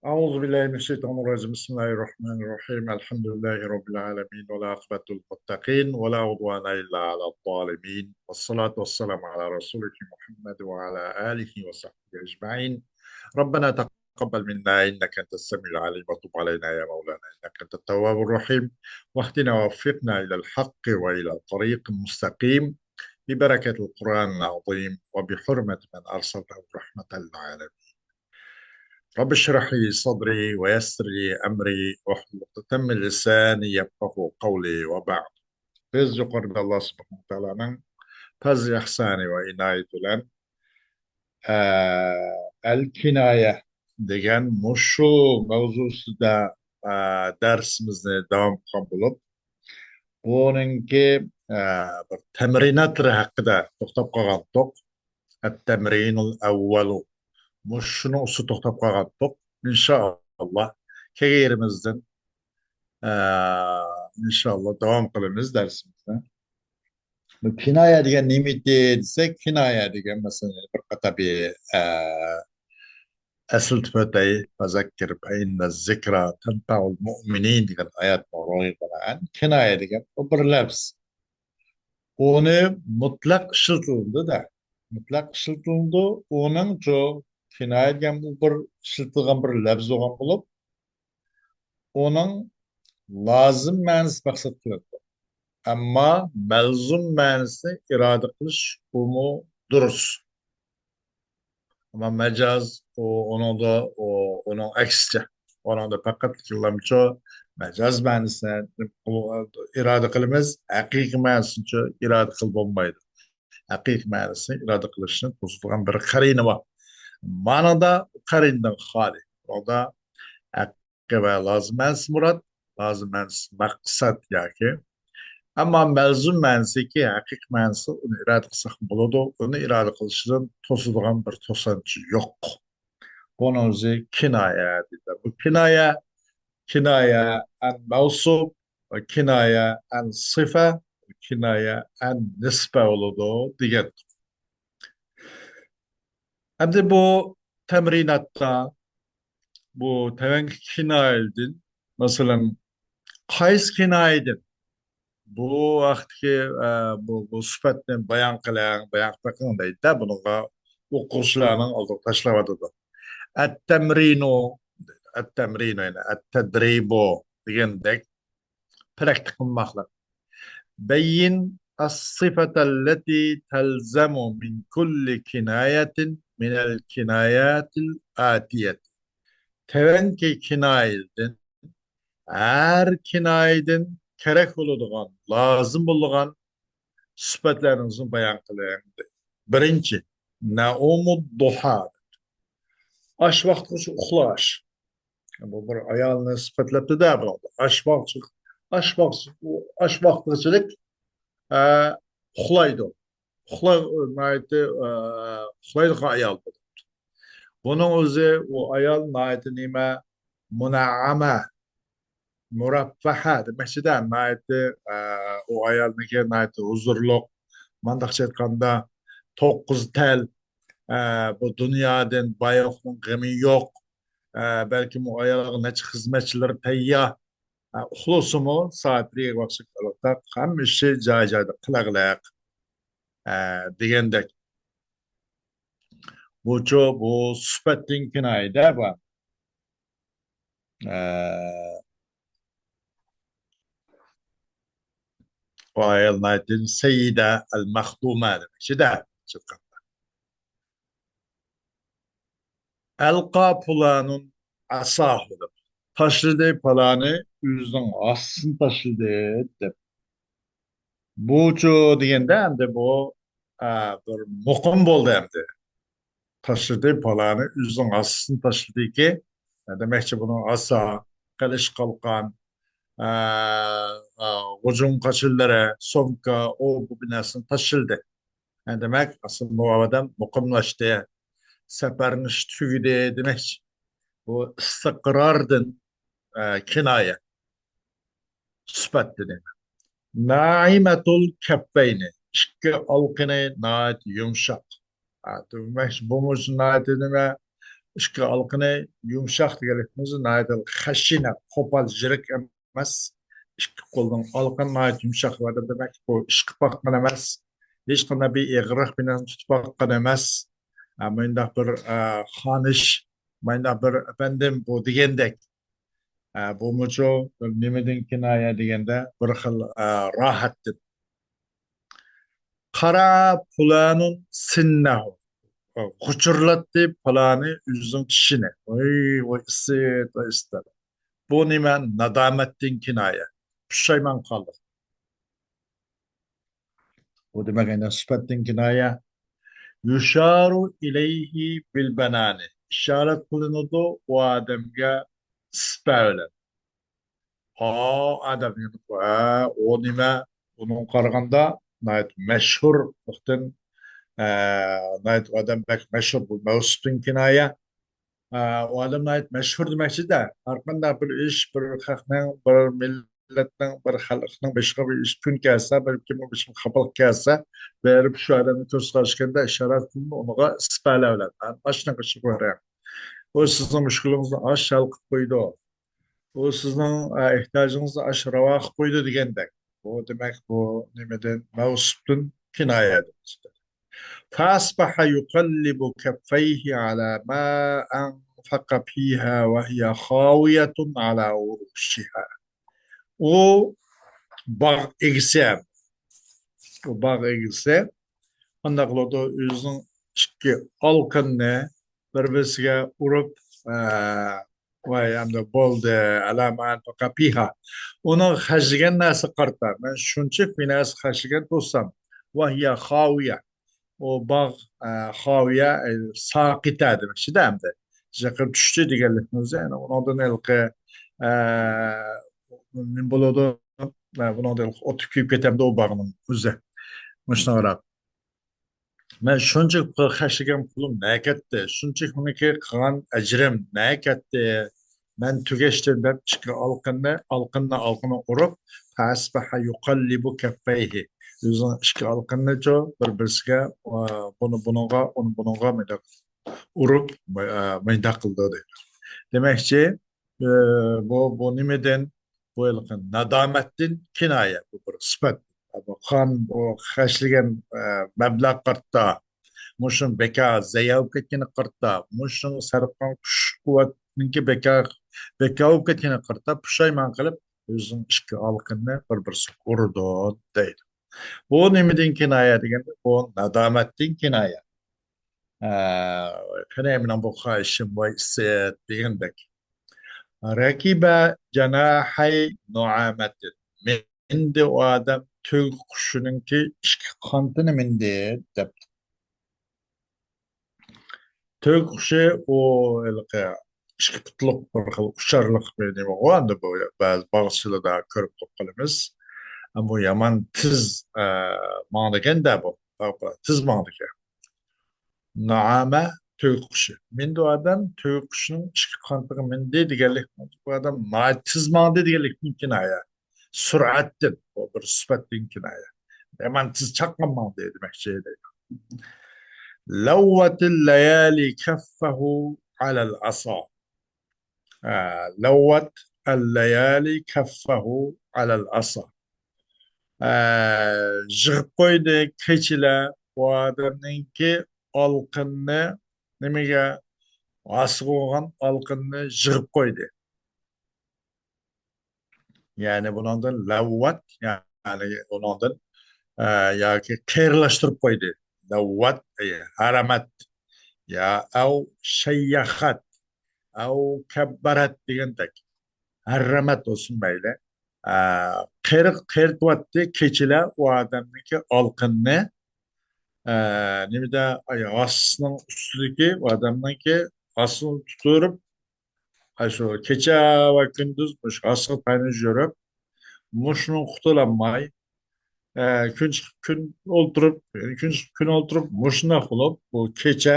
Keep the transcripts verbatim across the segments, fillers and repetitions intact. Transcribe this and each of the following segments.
أعوذ بالله من الشيطان الرجيم. بسم الله الرحمن الرحيم. الحمد لله رب العالمين، والعاقبة للمتقين، ولا عدوان إلا على الظالمين، والصلاة والسلام على رسولك محمد وعلى آله وصحبه أجمعين. ربنا تقبل منا إنك أنت السميع العليم، وتب علينا يا مولانا إنك أنت التواب الرحيم، واهدنا ووفقنا إلى الحق وإلى الطريق المستقيم ببركة القرآن العظيم وبحرمة من أرسلته رحمة للعالمين. رب اشرح لي صدري ويسر لي أمري واحلل عقدة من لساني يفقهوا قولي وبعد. بىز يۇقىرىدا ئاللا سۇبھانەھۇ ۋە تائالانىڭ پەزلى ئىھسانى ۋە ئىنايىتى بىلەن، ئە، ئەل كىنايە دېگەن مۇشۇ مەۋزۇ ئۈستىدە، ئە، دەرسىمىزنى داۋام قىلغان بولۇپ، بۇنىڭكى، ئە، بىر تەمرىناتلىرى ھەققىدە توختاپ قالغانتۇق. ئەتتەمرىنۇل ئەۋۋەلۇ. مۇشۇنىڭ ئۈستىدە توختاپ قالغانتۇق. ئىنشائاللا، كەيرىمىزدىن، ئە، ئىنشائاللا داۋام قىلىمىز دەرسىمىزنى. بۇ كىنايە دېگەن نېمىتى دېسەك، كىنايە دېگەن، مەسىلەن، بىر قاتار بىر، ئە، ئەسلىتىپ ئۆتەي، فەزەككىر فەئىننە زىكرا تەنفەئۇل مۇئمىنىن دېگەن ئايەتنىڭ روھىغا بىنائەن، كىنايە دېگەن ئۇ بىر لەپز. ئۇنى مۇتلەق ئىشلىتىلىدۇ-دە. مۇتلەق ئىشلىتىلىدۇ. ئۇنىڭچۇ كىنايە دېگەن بۇ بىر ئىشلىتىلغان بىر لەپز بولغان بولۇپ، ئۇنىڭ لازىم مەنىسى مەقسەت قىلىنىدۇ. ئەمما مەلزۇم مەنىسىنى ئىرادە قىلىش ئۇمۇ دۇرۇس. ئەمما مەجاز، ئۇ، ئۇنىڭدا، ئۇ، ئۇنىڭ ئەكسىچە. ئۇنىڭدا پەقەت كېلىمچۇ مەجاز مەنىسىنى ئىرادە قىلىمىز، ھەقىقىي مەنىسىنىچۇ ئىرادە قىلىپ بولمايدۇ. ھەقىقىي مەنىسىنى ئىرادە قىلىشنى توسىدىغان بىر قەرىنە بار. مانىدا قەرىنىدىن خالىي. ئۇندا ھەقىقىي ۋە لازىم مەنىسى مۇراد، لازىم مەنىسى مەقسەت ياكى. ئەمما مەلزۇم مەنىسىكى، ھەقىقىي مەنىسى ئۇنى ئىرادە قىلساق بولىدۇ، ئۇنى ئىرادە قىلىشىدىن توسىدىغان بىر توسانچى يوق. بۇنىڭ ئۆزى كىنايە دېدى. بۇ كىنايە، كىنايە ئەن مەۋسۇپ ۋە كىنايە ئەن سىفە، كىنايە ئەن نىسبە بولىدۇ دېگەن. ئەمدى بۇ تەمرىناتتا، بۇ تۆۋەنكى كىنايىدىن، مەسىلەن، قايسى كىنايىدىن بۇ ۋاقىتتىكى، ئە، بۇ، بۇ سۈپەتنى بايان قىلىڭ، بايان قىلىپ بېقىڭ دەيدۇ-دە، بۇنىڭغا ئوقۇغۇچىلارنىڭ ئالدىغا تاشلاۋاتىدۇ. ئەتتەمرىنۇ، ئەتتەمرىنۇ، يەنى ئەتتەدرىبۇ دېگەندەك پراكتىك قىلماقلىق. بەيين ئەس-سىفەتەللەتى تەلزەمۇ مىن كۇللى كىنايەتىن مىنەل كىناياتىل ئاتىيەتى. تۆۋەنكى كىنايىدىن، ھەر كىنايىدىن كېرەك بولىدىغان، لازىم بولىدىغان سۈپەتلەرنى بايان قىلىڭ. بىرىنچى، نەئۇمۇد دۇھا. ئاش ۋاقتىغىچە ئۇخلاش. بۇ بىر ئايالنى سۈپەتلەپتۇ-دە، بۇ ئاش ۋاقتى، ئاش ۋاقتى، ئاش ۋاقتىغىچىلىك، ئە، ئۇخلايدۇ. ئۇخلا-، ناھايىتى، ئە، ئۇخلايدىغان ئايال بۇ. بۇنىڭ ئۆزى، ئۇ ئايال ناھايىتى نېمە، مۇنەئەمە، مۇرەففەھە دېمەكچىدە، ناھايىتى، ئە، ئۇ ئايالنىڭكى ناھايىتى ھۇزۇرلۇق، مانداقچە ئېيتقاندا، توققۇز تەل، ئە، بۇ دۇنيادىن بايلىقنىڭ غېمى يوق. ئە، بەلكىم ئۇ ئايالغا نەچچە خىزمەتچىلىرى تەييار. ئە، ئۇخلىسىمۇ سائەت بىرگە ۋاقىت قىلىقتا، ھەممە ئىشى جاي-جايدا قىلىغلىق. ئە، دېگەندەك. بۇچۇ، بۇ سۈپەتتىن كىنايىدە بار. ئە، ئۇ ئايال ناھايىتى سەييىدە ئەل مەخدۇمە دېمەكچىدە. ئەلقا پۇلانۇن ئەساھۇ دەپ. تاشلىدى پالانى، ئۆزىنىڭ ئاسىسىنى تاشلىدى دەپ. بۇچۇ دېگەندە ئەمدى بۇ، ئە، بىر مۇقىم بولدى ئەمدى. تاشلىدى پالانى، ئۆزىنىڭ ئاسىسىنى تاشلىدىكى، ئە، دېمەكچى بۇنىڭ ئاسا، قىلىچ قالقان، ئە، ئە، غۇجۇڭ قاچىلىرى، سومكا، ئۇ بۇ بىر نەرسىنى تاشلىدى. ئە، دېمەك، ئاسلى بۇ ئادەم مۇقىملاشتى، سەپەرىنى تۈگىدى دېمەكچى. بۇ ئىستىقراردىن، ئە، كىنايە. سۈپەتتە دېمە. نائىمەتۇل كەپپەينى، ئىككى ئالىقىنى ناھايىتى يۇمشاق. ھە، دېمەكچى، بۇمۇ ناھايىتى نېمە، ئىككى ئالىقىنى يۇمشاق دېگەنلىكىمىز ناھايىتى خەشىنە، قوپال، يىرىك ئەمەس. ئىككى قولنىڭ ئالىقىنى ناھايىتى يۇمشاق قىلىۋاتىدۇ. دېمەك، بۇ ئىشقىپ باققان ئەمەس. ھېچقانداق بىر ئېغىرلىق بىلەن تۇتۇپ باققان ئەمەس. ئە، مۇنداق بىر، ئە، خانىش، مۇنداق بىر ئەپەندىم بۇ دېگەندەك. ئە، بۇمۇچۇ بىر نېمىدىن كىنايە دېگەندە، بىر خىل، ئە، راھەتتىن. قارا پۇلانۇن سىننەھۇ. غۇچۇرلاتتى پۇلانى ئۆزىنىڭ چىشىنى. ۋاي، ۋاي، ئىسسىت، ۋاي، ئىسسىت. بۇ نېمە؟ نادامەتتىن كىنايە. پۇشايمان قالدى. بۇ دېمەك، ئەنە سۈپەتتىن كىنايە. يۇشارۇ ئىلەيھى بىل بانانى. ئىشارەت قىلىنىدۇ ئۇ ئادەمگە سىپە بىلەن. ئا، ئادەم، ھە، ئۇ نېمە؟ ئۇنىڭغا قارىغاندا ناھايىتى مەشھۇر، ئۇ، ناھايىتى ئادەم بەك مەشھۇر، بۇ مەۋسۇپتىن كىنايە. ئە، ئۇ ئادەم ناھايىتى مەشھۇر دېمەكچىدە، ھەر قانداق بىر ئىش، بىر خەقنىڭ، بىر مىللەتنىڭ، بىر خەلقنىڭ بېشىغا بىر ئىش، كۈن كەلسە، بىر كىمنىڭ بېشىغا خاپىلىق كەلسە، بېرىپ شۇ ئادەمنى كۆرسە قارشى كەلگەندە ئىشارەت قىلىدۇ ئۇنىڭغا سىپەلەر بىلەن. مانا شۇنىڭغا ئىشقا بېرىڭ. ئۇ سىزنىڭ مۈشكۈلىڭىزنى ئاش ھەل قىلىپ قويىدۇ. ئۇ سىزنىڭ، ئە، ئېھتىياجىڭىزنى ئاش راۋا قىلىپ قويىدۇ دېگەندەك. بۇ دېمەك، بۇ نېمىدىن، مەۋسۇپتىن كىنايە. فأصبح يقلب كفيه على ما أنفق فيها وهي خاوية على عروشها. ئۇ باغ ئىگىسى، ئۇ باغ ئىگىسى قانداق قىلىدۇ؟ ئۆزىنىڭ ئىككى ئالىقىنىنى بىر-بىرسىگە ئۇرۇپ، ئە، ۋاي، ئەمدى بولدى، ئەلەم ئەنفەقە پىھا. ئۇنىڭ خەجلىگەن نەرسە قارىتا. مەن شۇنچە بىر نەرسە خەجلىگەن تۇرسام، ۋەھىيە خاۋىيە. ئۇ باغ، ئە، خاۋىيە، ئە، ساقىتە دېمەكچىدە ئەمدى. يېقىن چۈشتى دېگەنلىكنىڭ ئۆزى. يەنى ئۇنىڭدىن ھېلىقى، ئە، نېمە بولىدۇ؟ ئە، بۇنىڭدىن ئوتى كۆيۈپ كېتەمدۇ ئۇ باغنىڭ ئۆزى؟ مۇشۇنىڭراق. مەن شۇنچە پۇل خەجلىگەن پۇلۇم نەگە كەتتى؟ شۇنچە مېنىڭكى قىلغان ئەجرىم نەگە كەتتى؟ مەن تۈگەشتىم دەپ ئىككى ئالىقىنى، ئالىقىنى، ئالىقىنى ئۇرۇپ، فەسبەھە يۇقەللىبۇ كەففەيھى. ئۆزىنىڭ ئىككى ئالىقىنىچۇ بىر-بىرسىگە، ئا، بۇنى بۇنىڭغا، ئۇنى بۇنىڭغا مۇنداق ئۇرۇپ، ئا، مۇنداق قىلدى دەيدۇ. دېمەكچى، ئا، بۇ، بۇ نېمىدىن؟ بۇ ھېلىقى نادامەتتىن كىنايە، بۇ بىر سۈپەت. بۇ قان، بۇ خەجلىگەن، ئە، مەبلەغ قارىتا، مۇشۇ بىكار زايە بولۇپ كەتكىنى قارىتا، مۇشۇ سەرپ قىلغان كۈچ قۇۋۋەتنىڭكى بىكار، بىكار بولۇپ كەتكىنى قارىتا پۇشايمان قىلىپ، ئۆزىنىڭ ئىككى ئالىقىنى بىر-بىرسىگە ئۇرىدۇ دەيدۇ. بۇ نېمىدىن كىنايە دېگەندە، بۇ نادامەتتىن كىنايە. ئە، قېنى مېنىڭ بۇ خاھىشىم ۋاي ئىسسىت دېگەندەك. رەكىبە جاناھەي نۇئامەتىن. مىندى ئۇ ئادەم تۆگە قۇشىنىڭكى ئىككى قانىتىنى مىندى دەپتۇ. تۆگە قۇشى ئۇ ھېلىقى ئىككى پۇتلۇق بىر خىل ئۇچارلىق بىر نېمىغۇ، ئەمدى بۇ بەزى باغچىلاردا كۆرۈپ قالىمىز. ئەمما بۇ يامان تېز، ئە، ماڭىدىكەن-دە بۇ. تېز ماڭىدىكەن. نائامە تۆگە قۇشى. مىندى ئادەم تۆگە قۇشىنىڭ ئىككى قانىتىغا مىندى دېگەنلىك، بۇ ئادەم ناھايىتى تېز ماڭدى دېگەنلىكتىن كىنايە. سۈرئەتتىن، بۇ بىر سۈپەتتىن كىنايە. يامان تېز چاققان ماڭدى دېمەكچى دەيدۇ. لەۋۋەتىل لەيالى كەففەھۇ ئەلەل ئاسا. ئە، لەۋۋەت ئەللەيالى كەففەھۇ ئەلەل ئاسا. ئە، يىغىپ قويدى كېچىلەر ئۇ ئادەمنىڭكى ئالىقىنىنى، نېمىگە، ھاسىغا بولغان ئالىقىنىنى يىغىپ قويدى. يەنى بۇنىڭدىن لەۋۋەت، يەنى ئۇنىڭدىن، ئە، ياكى قېرىلاشتۇرۇپ قويدى. لەۋۋەت، ئە، ھەرەمەت، يا ئەۋ شەييەخەت، ئەۋ كەببەرەت دېگەندەك. ھەررەمەت بولسۇن مەيلى. ئە، قېرىق-، قېرىتىۋەتتى كېچىلەر ئۇ ئادەمنىڭكى ئالىقىنىنى. ئە، نېمىدە، ئاي، ھاسىسىنىڭ ئۈستىدىكى، ئۇ ئادەمنىڭكى ھاسىسىنى تۇتۇپ، ئاشۇ كېچە ۋە كۈندۈز مۇشۇ ھاسىغا تايىنىپ يۈرۈپ، مۇشۇنىڭ قۇتۇلالماي، ئە، كۈن چىقىپ كۈن ئولتۇرۇپ، كۈن چىقىپ كۈن ئولتۇرۇپ، مۇشۇنداق بولۇپ، بۇ كېچە،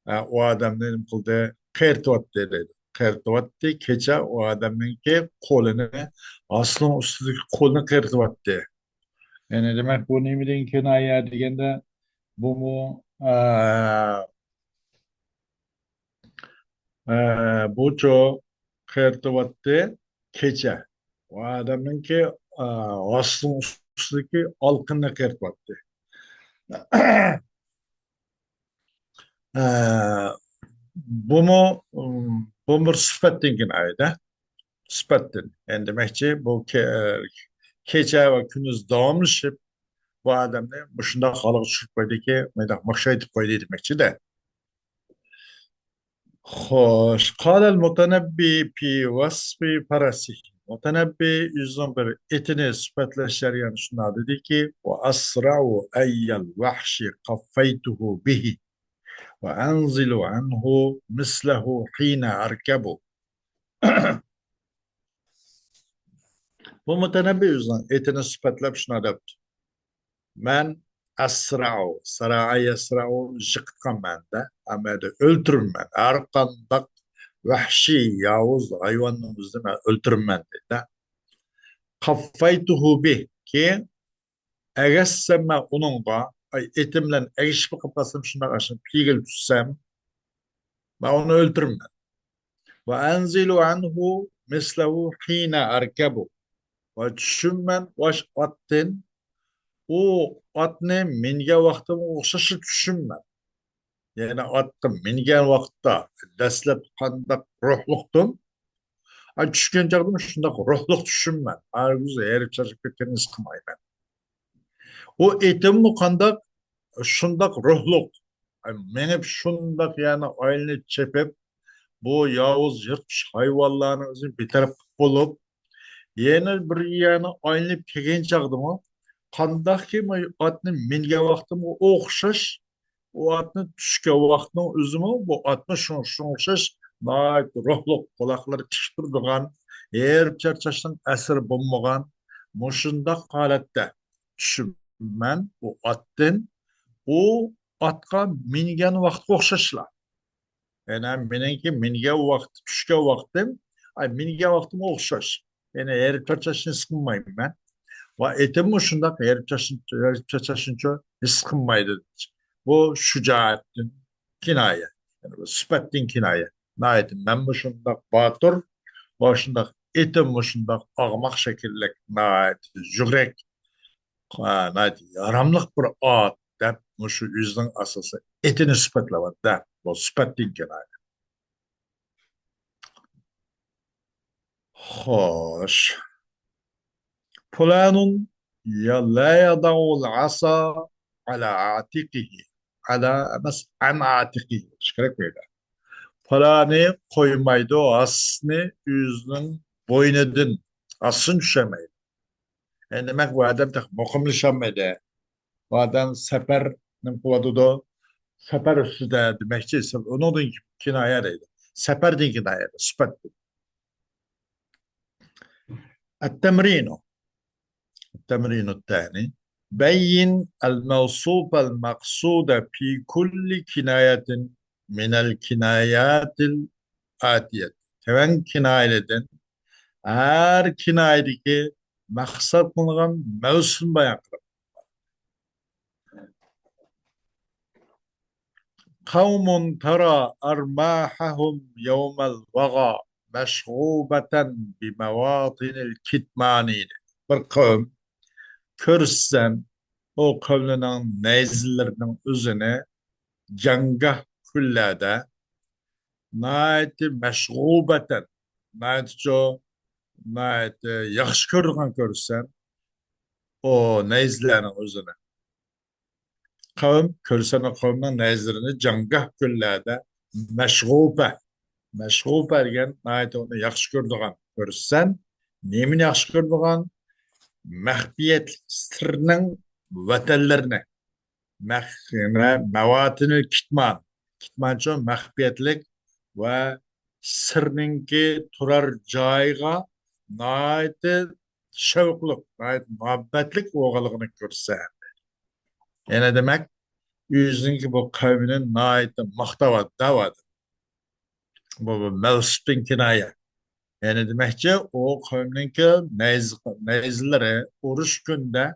ئە، ئۇ ئادەمنى نېمە قىلدى؟ قېرىتىۋەتتى دەيدۇ. قېرىتىۋەتتى، كېچە ئۇ ئادەمنىڭكى قولىنى، ھاسىنىڭ ئۈستىدىكى قولىنى قېرىتىۋەتتى. يەنى دېمەك، بۇ نېمىدىن كىنايە دېگەندە، بۇمۇ، ئە، ئە، بۇچۇ قېرىتىۋاتتى كېچە. ئۇ ئادەمنىڭكى، ئە، ھاسىسىنىڭ ئۈستىدىكى ئالقىنىنى قېرىتىۋاتتى. ئە، بۇمۇ، بۇ بىر سۈپەتتىن كىنايە-دە. سۈپەتتىن. يەنى دېمەكچى، بۇ كە-، كېچە ۋە كۈندۈز داۋاملىشىپ، بۇ ئادەمنى مۇشۇنداق ھالغا چۈشۈرۈپ قويدىكى، مۇنداق مۇشايتىپ قويدى دېمەكچى-دە. خوش. قال المتنبي في وصف فرسه. مۇتەنەببى ئۆزىنىڭ بىر ئېتىنى سۈپەتلەش جەريانىدا شۇنداق دېدىكى، وأسرع أي الوحش قفيته به وأنزل عنه مثله حين أركب. بۇ مۇتەنەببى ئۆزىنىڭ ئېتىنى سۈپەتلەپ شۇنداق دەپتۇ. مەن ئەسرەئۇ، سەرەئە يەسرەئۇ، جىقىتقان مەنىدە، ئەمەلدە ئۆلتۈرىمەن. ھەر قانداق ۋەھشىي، ياۋۇز ھايۋاننىڭ ئۆزىنى مەن ئۆلتۈرىمەن دەيدۇ. قەففەيتۇھۇ بىھ، كېيىن ئەگەشسەم مەن ئۇنىڭغا، ئاي، ئېتىم بىلەن ئەگىشىپ قالسام، شۇنداق ئاشۇ پىيگىلى چۈشسەم، مەن ئۇنى ئۆلتۈرىمەن. ۋە ئەنزىلۇ ئەنھۇ مىسلەھۇ ھىنە ئەركەبۇ. ۋە چۈشىمەن ئاشۇ ئاتتىن، ئۇ ئاتنى مىنگەن ۋاقتىمغا ئوخشاشلا چۈشىمەن. يەنى ئاتقا مىنگەن ۋاقىتتا دەسلەپ قانداق روھلۇقتۇم، ئا، چۈشكەن چاغدىمۇ شۇنداق روھلۇق چۈشىمەن. ھەرگىز ھېرىپ چارچاپ كەتكەننى ھېس قىلمايمەن. ئۇ ئېتىممۇ قانداق، شۇنداق روھلۇق. ئاي، مېڭىپ شۇنداق يەنى ئايلىنىپ چېپىپ، بۇ ياۋۇز يىرتقۇچ ھايۋانلارنىڭ ئۆزىنى بىتەرەپ قىلىپ بولۇپ، يەنە بىر يەنى ئايلىنىپ كەلگەن چاغدىمۇ، قانداقكى ئاتنى مىنگەن ۋاقتىمغا ئوخشاش، ئۇ ئاتنى چۈشكەن ۋاقتىنىڭ ئۆزىمۇ، بۇ ئاتمۇ شۇنىڭغا ئوخشاش ناھايىتى روھلۇق، قۇلاقلىرى تىك تۇرىدىغان، ھېرىپ چارچاشنىڭ ئەسىرى بولمىغان، مۇشۇنداق ھالەتتە چۈشۈمەن ئۇ ئاتتىن، ئۇ ئاتقا مىنگەن ۋاقىتقا ئوخشاشلا. يەنى مېنىڭكى مىنگەن ۋاقتى، چۈشكەن ۋاقتىم، ئاي، مىنگەن ۋاقتىمغا ئوخشاش. يەنى ھېرىپ چارچاشنى ھېس قىلمايمەن. ۋە ئېتىممۇ شۇنداق ھېرىپ چارچاشنى، ھېرىپ چارچاشنىچۇ ھېس قىلمايدۇ. بۇ شۇجائەتتىن كىنايە. يەنى بۇ سۈپەتتىن كىنايە. ناھايىتى مەنمۇ شۇنداق باتۇر، ۋە شۇنداق ئېتىممۇ شۇنداق ئاغماق شەكىللىك، ناھايىتى زۆرۈر، ناھايىتى ياراملىق بىر ئات دەپ، مۇشۇ ئۆزىنىڭ ئاساسىي ئېتىنى سۈپەتلەۋاتىدۇ. بۇ سۈپەتتىن كىنايە. خوش. فلان يا لا يضع العصا على عاتقه. على ئەمەس، عن عاتقه بولۇشى كېرەك بۇ يەردە. پلانى قويمايدۇ ھاسىسىنى ئۆزىنىڭ بوينىدىن، ھاسىسىنى چۈشۈرمەيدۇ. ئەي، دېمەك، بۇ ئادەم تېخى مۇقىملىشالمىدى. بۇ ئادەم سەپەر نېمە قىلىۋاتىدۇ؟ سەپەر ئۈستىدە دېمەكچى، ئۇنىڭدىن كىنايە دەيدۇ. سەپەردىن كىنايە، سۈپەتتىن. التمرين. التمرين الثاني. بين الموصوف المقصود في كل كناية من الكنايات الآتية. تۆۋەن كىنايىلەردىن ھەر كىنايىدىكى مەقسەت قىلىنغان مەۋسۇمنى بايان قىلىڭ. قوم ترى أرماحهم يوم الوغى مشغوبة بمواطن الكتمان. بىر قەۋم كۆرسەم، ئۇ قەۋمنىڭ نەيزىلىرىنىڭ ئۆزىنى جەڭگاھ كۈنلەردە ناھايىتى مەشغۇبەتەن، ناھايىتى چوڭ، ناھايىتى ياخشى كۆرىدىغان كۆرسەم، ئۇ نەيزىلەرنىڭ ئۆزىنى. قەۋم، كۆرسەم قەۋمنىڭ نەيزىلىرىنى جەڭگاھ كۈنلەردە مەشغۇبە. مەشغۇبە دېگەن ناھايىتى ئۇنى ياخشى كۆرىدىغان كۆرسەم، نېمىنى ياخشى كۆرىدىغان؟ مەخپىيەتلىك سىرنىڭ ۋەتەنلىرىنى. مەخ-، مە-، مەۋاتىنىل كىتمان. كىتمانچۇ مەخپىيەتلىك ۋە سىرنىڭكى تۇرار جايىغا ناھايىتى شەۋقلىق، ناھايىتى مۇھەببەتلىك بولغانلىقىنى كۆرسەتتى. يەنى دېمەك، ئۆزىنىڭكى بۇ قەۋمىنى ناھايىتى ماختاۋاتىدۇ. بۇ، بۇ مەۋسۇپتىن كىنايە. يەنى دېمەكچى، ئۇ قەۋمنىڭكى نەيز-، نەيزىلىرى ئۇرۇش كۈندە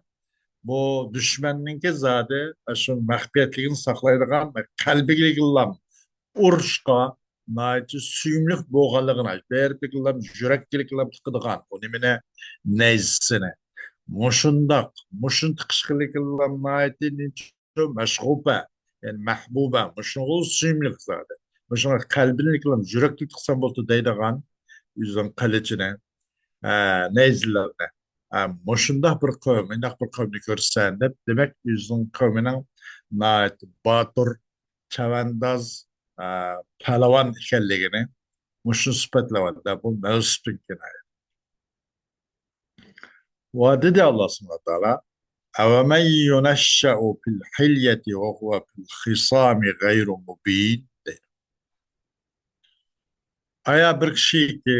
بۇ دۈشمەننىڭكى زادى شۇ مەخپىيەتلىكىنى ساقلايدىغان قەلبىگە ئۇرۇشقا ناھايىتى سۆيۈملۈك بولغانلىقىنى، بەرىپىكىنلام يۈرەككىلىكلام تىقىدىغان، ئۇ نېمىنى، نەيزىسىنى. مۇشۇنداق، مۇشۇنى تىقىشقىلىكىنلام ناھايىتى نېچە مەشغۇپە، يەنى مەھبۇبە، مۇشۇنىڭغا سۆيۈملۈك زادى. مۇشۇنىڭغا قەلبىنىكلام يۈرەكلىك تىقسام بولدى دەيدىغان ئۆزىنىڭ قىلىچىنى، ئە، نەيزىلىرىنى. ئە، مۇشۇنداق بىر قەۋم، مۇنداق بىر قەۋمنى كۆرسەن دەپ، دېمەك، ئۆزىنىڭ قەۋمىنىڭ ناھايىتى باتۇر، چەۋەنداز، ئە، پەلۋان ئىكەنلىكىنى مۇشۇ سۈپەتلەۋاتىدۇ. بۇ مەۋسۇپتىن كىنايە. ۋە دېدى ئاللا سۇبھانەھۇ ۋە تائالا، «ئەۋەمەن يۇنەششەئۇ فىل ھىليەتى ۋە ھۇۋە فىل خىسامى غەيرۇ مۇبىن» دەيدۇ. ئايا بىر كىشىكى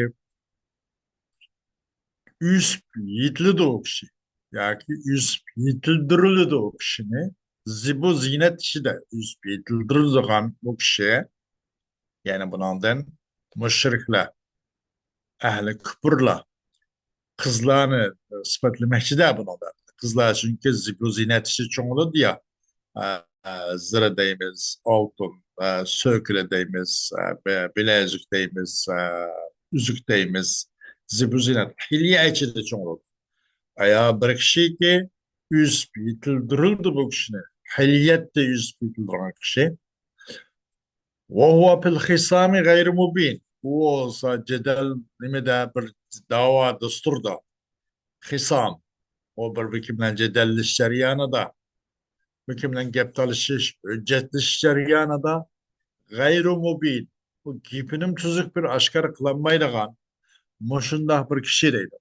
ئۆسۈپ يېتىلىدۇ ئۇ كىشى ياكى ئۆسۈپ يېتىلدۈرۈلىدۇ ئۇ كىشىنى زىبۇ زىينەت ئىچىدە ئۆسۈپ يېتىلدۈرىدىغان ئۇ كىشى، يەنى بۇنىڭدىن مۇشرىكلار، ئەھلى كۇپۇرلار، قىزلارنى سۈپەتلىمەكچىدە بۇنىڭدا. قىزلار چۈنكى زىبۇ زىينەت ئىچىدە چوڭىيىدۇ يا. ئە، ئە، زىرە دەيمىز، ئالتۇن، ئە، سۆكلە دەيمىز، ئە، بە-، بىلەزۈك دەيمىز، ئە، ئۈزۈك دەيمىز، زىبۇ زىينەت، خىليە ئىچىدە چوڭىيىدۇ. ئايا بىر كىشىكى ئۆسۈپ يېتىلدۈرۈلدى بۇ كىشىنى. خىليەتتە ئۆسۈپ يېتىلدۈرگەن كىشى. ۋە ھۇۋە فىل خىسامى غەيرۇ مۇبىن. ئۇ بولسا جېدەل نېمىدە، بىر داۋا دەستۇردا. خىسام. ئۇ بىر بىرى بىلەن جېدەللىشىش جەريانىدا، بىرى بىلەن گەپ تالىشىش، ھۆججەتلىشىش جەريانىدا غەيرۇ مۇبىن. ئۇ گېپىنىمۇ تۈزۈك بىر ئاشكارا قىلالمايدىغان مۇشۇنداق بىر كىشى دەيدۇ.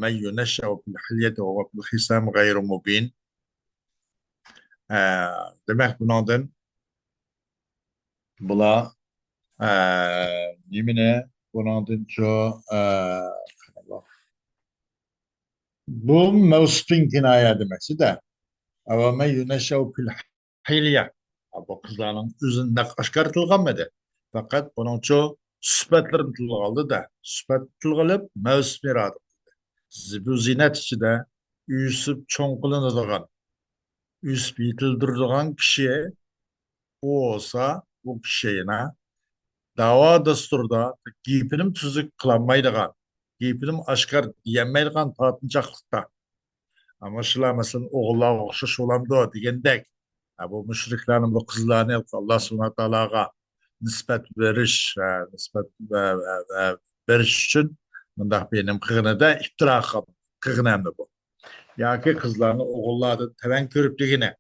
مەن يۇنەششەئۇ فىل ھىليەتى ۋە ھۇۋە فىل خىسامى غەيرۇ مۇبىن. ئە، دېمەك، بۇنىڭدىن بۇلار، ئە، نېمىنى، بۇنىڭدىنچۇ، ئە، بۇ مەۋسۇپتىن كىنايە دېمەكچىدە. ئەۋەمەن يۇنەششەئۇ فىل ھىليە. بۇ قىزلارنىڭ ئۆزىنى نەق ئاشكارا تىلغا ئالمىدى. پەقەت بۇنىڭچۇ سۈپەتلىرىنى تىلغا ئالدى-دە. سۈپەت تىلغا ئېلىپ، مەۋسۇپنى ئىرادە قىلدى. زىبۇ زىينەت ئىچىدە ئۆسۈپ چوڭ قىلىنىدىغان، ئۆسۈپ يېتىلدۈرىدىغان كىشى ئۇ بولسا، ئۇ كىشى يەنە داۋا دەستۇرىدا گېپىنىمۇ تۈزۈك قىلالمايدىغان، گېپىنىمۇ ئاشكارا دېيەلمەيدىغان تارتىنچاقلىقتا. ئەمما شۇلار، مەسىلەن، ئوغۇللارغا ئوخشاش بولامدۇ دېگەندەك، ھە، بۇ مۇشرىكلارنىڭ بۇ قىزلارنى ئاللا سۇبھانەھۇ ۋە تائالاغا نىسبەت بېرىش، ھە، نىسبەت ۋە، ۋە، ۋە بېرىش ئۈچۈن مۇنداق بىر نېمە قىلغىنىدە ئىپتىرا قىلغىنى ئەمدى بۇ. ياكى قىزلارنى ئوغۇللاردىن تۆۋەن كۆرۈپ دېگىنى.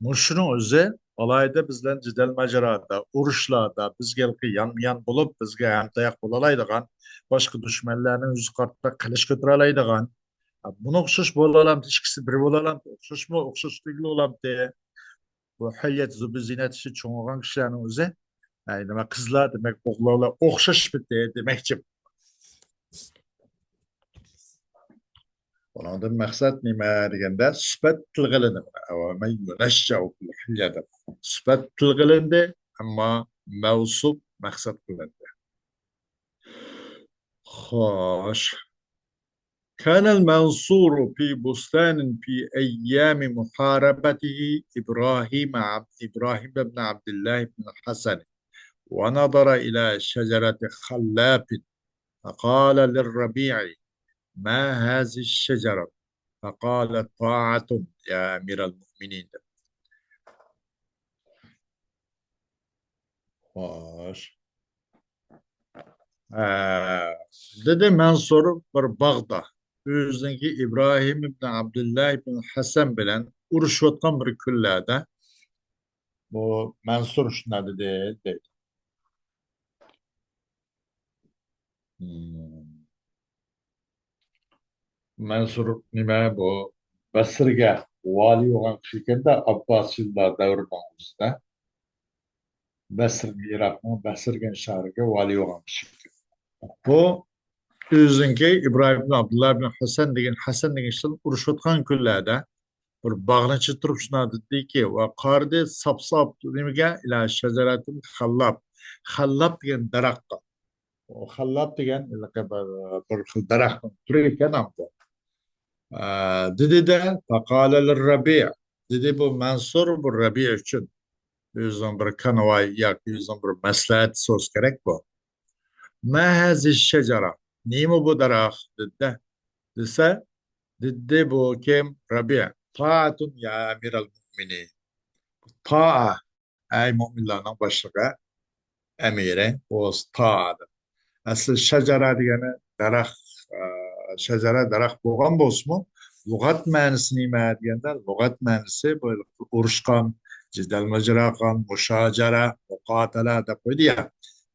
مۇشۇنىڭ ئۆزى ئالاھىدە بىز بىلەن جېدەل ماجىرادا، ئۇرۇشلاردا بىزگە ھېلىقى يانمۇيان بولۇپ، بىزگە ھەمتاياق بولالايدىغان، باشقا دۈشمەنلەرنىڭ يۈزى قارىتا قىلىچ كۆتۈرەلەيدىغان، بۇنى ئوخشاش بولالايدۇ، ئىككىسى بىر بولالايدۇ، ئوخشاشمۇ، ئوخشاش تۈگۈل بولامتى؟ بۇ ھىليەت زىبۇ زىينەت ئىچىدە چوڭىغان كىشىلەرنىڭ ئۆزى، ئەي، نېمە، قىزلار دېمەك، ئوغۇللار ئوخشاشمىتى دېمەكچى. ئۇنىڭدىن مەقسەت نېمە دېگەندە، سۈپەت تىلغا ئېلىندى. ئەۋەمەن يۇنەششەئۇ فىل ھىليە دەپ. سۈپەت تىلغا ئېلىندى، ئەمما مەۋسۇپ مەقسەت قىلىندى. خوش. كان المنصور في بستان في أيام محاربته إبراهيم عبد، إبراهيم بن عبد الله بن الحسن، ونظر إلى شجرة خلاب، فقال للربيع: ما هذه الشجرة؟ فقال: طاعة يا أمير المؤمنين. خوش. ئە، دېدى مەنسۇر بىر باغدا، ئۆزىنىڭكى ئىبراھىم ئىبن ئابدۇللا ئىبن ھەسەن بىلەن ئۇرۇشۇۋاتقان بىر كۈنلەردە، بۇ مەنسۇر شۇنداق دېدى، دەيدۇ. مم. مەنسۇر نېمە بۇ؟ بەسرىگە ۋالىي بولغان كىشى ئىكەن-دە، ئابباسىيلار دەۋرىنىڭ ئۆزىدە. بەسرىگە، ئىراقنىڭ بەسرە دېگەن شەھىرىگە ۋالىي بولغان كىشى ئىكەن. بۇ ئۆزىنىڭكى ئىبراھىم ئىبن ئابدۇللا ئىبن ھەسەن دېگەن، ھەسەن دېگەن كىشى بىلەن ئۇرۇشۇۋاتقان كۈنلەردە بىر باغنىڭ ئىچىدە تۇرۇپ شۇنداق دېدىكى، ۋە قارىدى ساپ-ساپ نېمىگە؟ ئىلا شەجەرەتىن خاللاب. خاللاب دېگەن دەرەخكە. ئۇ خاللاب دېگەن ھېلىقى بىر، بىر خىل دەرەخنىڭ تۈرى ئىكەن ئامدا. ئە، دېدى-دە، فقال للربيع. دېدى بۇ مەنسۇر بۇ رەبىئ ئۈچۈن. ئۆزىنىڭ بىر كانۋاي ياكى ئۆزىنىڭ بىر مەسلىھەتچىسى بولسا كېرەك بۇ. ما هذه الشجرة؟ نېمە بۇ دەرەخ؟ دېدى. دېسە، دېدى بۇ كىم؟ رەبىئە. طاعة يا أمير المؤمنين. تائە، ئەي مۆمىنلەرنىڭ باشلىقى، ئەمىرى، ئۇ تائەدۇر. ئەسلى شەجەرە دېگەنى دەرەخ، ئە، شەجەرە دەرەخ بولغان بولسىمۇ، لۇغەت مەنىسى نېمە دېگەندە، لۇغەت مەنىسى بۇ ئۇرۇشقان، جېدەل ماجىرا قىلغان، مۇشاجەرە، مۇقاتەلە دەپ قويدى يا.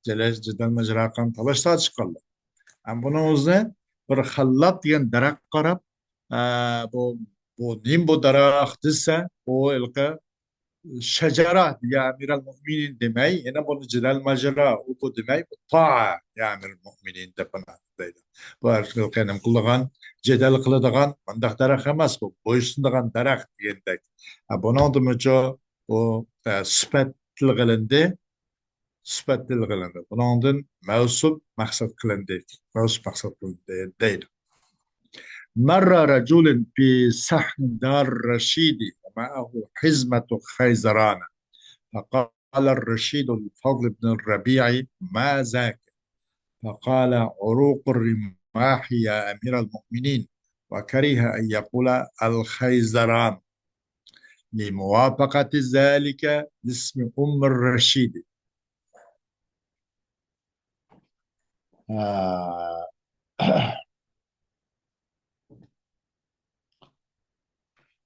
جېدەل، جېدەل ماجىرا قىلغان، تالاش تارتىشقانلار. ھەم بۇنىڭ ئۆزى بىر خەللات دېگەن دەرەخكە قاراپ، ئە، بۇ، بۇ نېمە بۇ دەرەخ دېسە، ئۇ ھېلىقى شەجەرە يا ئەمىرەل مۆمىنىن دېمەي، يەنە بۇنى جېدەل ماجىرا، ئۇ بۇ دېمەي، بۇ تائە يا ئەمىرەل مۆمىنىن دەپ بۇنى دەيدۇ. بۇ ھېلىقى نېمە قىلىدىغان، جېدەل قىلىدىغان مۇنداق دەرەخ ئەمەس، بۇ بويسۇنىدىغان دەرەخ دېگەندەك. ھە، بۇنىڭدىمۇچۇ بۇ، ئە، سۈپەت تىلغا ئېلىندى. سۈپەت تىلغا ئېلىندى. بۇنىڭدىن مەۋسۇپ مەقسەت قىلىندى. مەۋسۇپ مەقسەت قىلىندى دەيدۇ. مەررە رەجۇلۇن بى سەھن دار رەشىدى ۋە مەئەھۇ ھىزمەتۇ خەيزەرانە. فەقالە رەشىدۇ لىفەضل ئىبنى رەبىئى ما زاكە. فقال عروق الرماح يا أمير المؤمنين، وكره أن يقول الخيزران لموافقة ذلك لاسم أم الرشيد. ھە.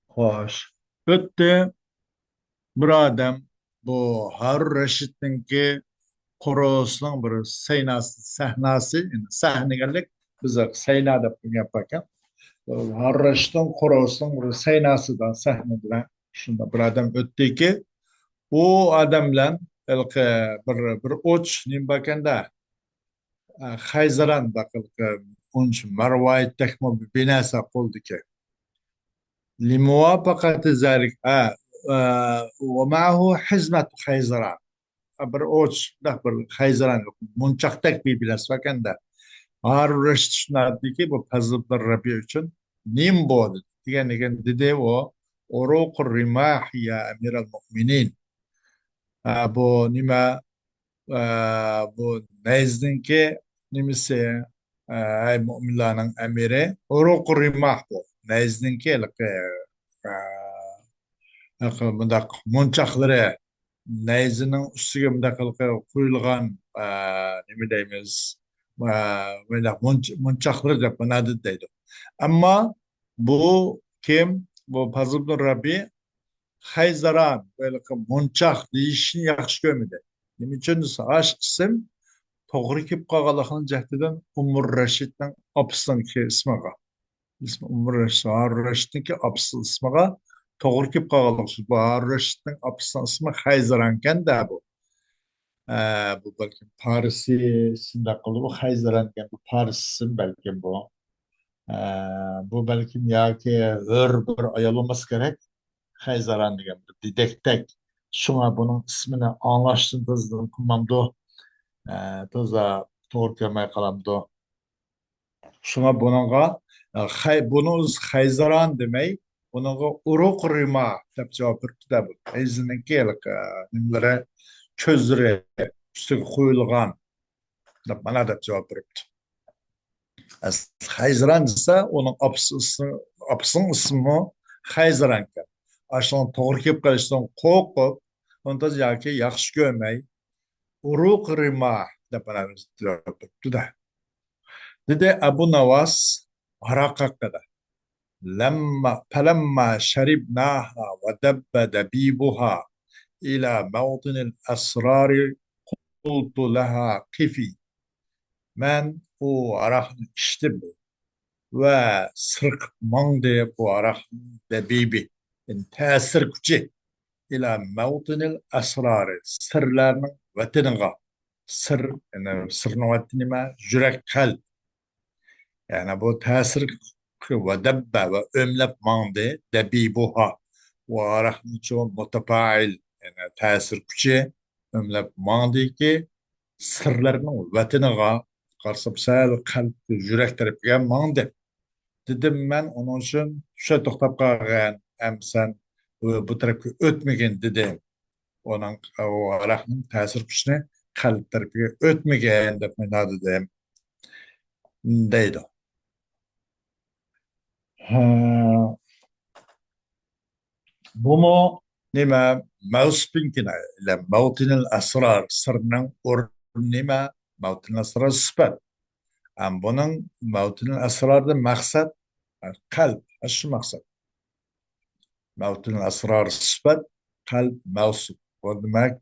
خوش. ئۆتتى. بىر ئادەم بۇ ھارۇن رەشىدنىڭكى قورۇسىنىڭ بىر سەيناسى، سەھناسى، يەنى سەھنە دېگەنلىك بىز سەينا دەپ بىلگەن ئىكەن. ھارۇن رەشىدنىڭ قورۇسىنىڭ بىر سەيناسىدا، سەھنىدە شۇنداق بىر ئادەم ئۆتتىكى، ئۇ ئادەم بىلەن ھېلىقى بىر، بىر ئوچ نېمە باركەندە، ئە، خەيزىران بىر ھېلىقى ئۇنچە مەرۋايىتتەكمۇ بىر نەرسە قولىدىكى. لىمۇۋاپەقەتى زەلىك، ئە، ئە، ۋە مەئەھۇ ھىزمەتۇ خەيزىران. بىر ئوچ، شۇنداق بىر خەيزىران، مونچاقتەك بىر بىلەس باركەندە. ھارۇن رەشىد شۇنداق دېدىكى، بۇ پەزل ئىبن رەبىئە ئۈچۈن نېمە بۇ؟ دېگەن، دېگەن دېدى ئۇ، ئۇرۇقۇر رىماھ يا ئەمىرەل مۆمىنىن. ھە، بۇ نېمە؟ ئە، بۇ نەيزىنىڭكى نېمىسى؟ ئە، ئەي مۆمىنلەرنىڭ ئەمىرى. ئۇرۇقۇر رىماھ بۇ. نەيزىنىڭكى ھېلىقى، ئە، ھېلىقى مۇنداق مونچاقلىرى. نەيزىنىڭ ئۈستىگە مۇنداق ھېلىقى قويۇلغان، ئە، نېمە دەيمىز؟ ئە، مۇنداق مونچ-، مونچاقلىرى دەپ مانا دەيدۇ. ئەمما بۇ كىم؟ بۇ پەزل ئىبن رەبىئە خەيزىران، ھېلىقى مونچاق دېيىشنى ياخشى كۆرمىدى. نېمە ئۈچۈن دېسە، ئاش ئىسىم توغرا كېلىپ قالغانلىقىنىڭ جەھىتىدىن ئۇمۇر رەشىدنىڭ ئاپىسىنىڭكى ئىسمىغا. ئىسمى ئۇمۇر رەشىد، ھارۇن رەشىدنىڭكى ئاپىسى ئىسمىغا توغرا كېلىپ قالغانلىقى ئۈچۈن. بۇ ھارۇن رەشىدنىڭ ئاپىسىنىڭ ئىسمى خەيزىرانكەن-دە بۇ. ئە، بۇ بەلكىم پارسى شۇنداق قىلدى، بۇ خەيزىرانكەن، بۇ پارس ئىسىم بەلكىم بۇ. ئە، بۇ بەلكىم ياكى ھۆر بىر ئايال بولماسا كېرەك. خەيزىران دېگەن بىر دېدەكتەك. شۇڭا بۇنىڭ ئىسمىنى ئاڭلاشتىن تازا قىلمامدۇ؟ ئە، تازا توغرا كەلمەي قالامدۇ؟ شۇڭا بۇنىڭغا، ئە، خەي-، بۇنىڭ ئۆزى خەيزىران دېمەي، بۇنىڭغا ئۇرۇق رىما دەپ جاۋاب بېرىپتۇ-دە، بۇ نەيزىنىڭكى ھېلىقى نېمىلىرى، كۆزلىرى ئۈستىگە قويۇلغان دەپ، مانا دەپ جاۋاب بېرىپتۇ. ئەسلى خەيزىران دېسە، ئۇنىڭ ئاپىسى ئىسمى، ئاپىسىنىڭ ئىسمىمۇ خەيزىران ئىكەن. ئاشۇنىڭ توغرا كېلىپ قېلىشىدىن قورقۇپ، ئۇنى ياكى ياخشى كۆرمەي، ئۇرۇق رىما دەپ مانا جاۋاب بېرىپتۇ-دە. دېدى ئەبۇ ناۋاس ھاراق ھەققىدە. لما، فلما شربناها ودب دبيبها إلى موطن الأسرار قلت لها قفي. مەن ئۇ ھاراقنى ئىچتىم ۋە سىرقىپ ماڭدى بۇ ھاراقنىڭ دەبىبى، يەنى تەسىر كۈچى. إلى موطن الأسرار، سىرلارنىڭ ۋەتىنىغا. سىر، يەنى سىرنىڭ ۋەتىنى نېمە؟ يۈرەك، قەلب. يەنى بۇ تەسىر ۋە دەببە ۋە ئۆملەپ ماڭدى، دەبىبۇھا. ئۇ ھاراقنىڭچۇ مۇتەپائىل، يەنى تەسىر كۈچى ئۆملەپ ماڭدىكى، سىرلارنىڭ ۋەتىنىغا، قارىسام سەل قەلب، يۈرەك تەرەپكە ماڭدى. دېدىم مەن ئۇنىڭ ئۈچۈن، شۇ توختاپ قالغىن، ئەمدى سەن بۇ، بۇ تەرەپكە ئۆتمىگىن، دېدىم. ئۇنىڭ، ئۇ ھاراقنىڭ تەسىر كۈچىنى قەلب تەرىپىگە ئۆتمىگەن دەپ مانا دېدىم، دەيدۇ. ھە. بۇمۇ نېمە؟ مەۋسۇپتىن كىنايە. ئىلە مەۋتىنىل ئەسرار، سىرنىڭ ئورنى نېمە؟ مەۋتىنىل ئەسرار سۈپەت. ھەم بۇنىڭ مەۋتىنىل ئەسراردىن مەقسەت قەلب، شۇ مەقسەت. مەۋتىنىل ئەسرار سۈپەت، قەلب مەۋسۇپ. بۇ دېمەك،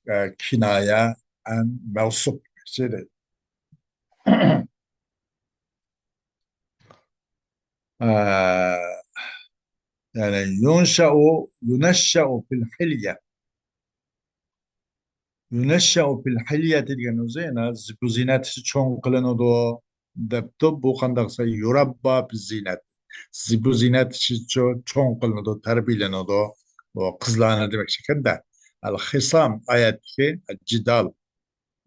ئە، كىنايە ئەن مەۋسۇپ دېمەكچى دەيدۇ. ئە، يەنى يۇنشەئۇ، يۇنەششەئۇ فىل ھىليە. يۇنەششەئۇ فىل ھىليەتى دېگەن ئۆزى يەنە زىبۇ زىنەت ئىچىدە چوڭ قىلىنىدۇ دەپتۇ. بۇ قانداق دېسە، يۇرەببا فىز زىنەت. زىبۇ زىنەت ئىچىدە چو-، چوڭ قىلىنىدۇ، تەربىيەلىنىدۇ. بۇ قىزلارنى دېمەكچى ئىكەن-دە. ئەل خىسام ئايەتتىكى جىدال.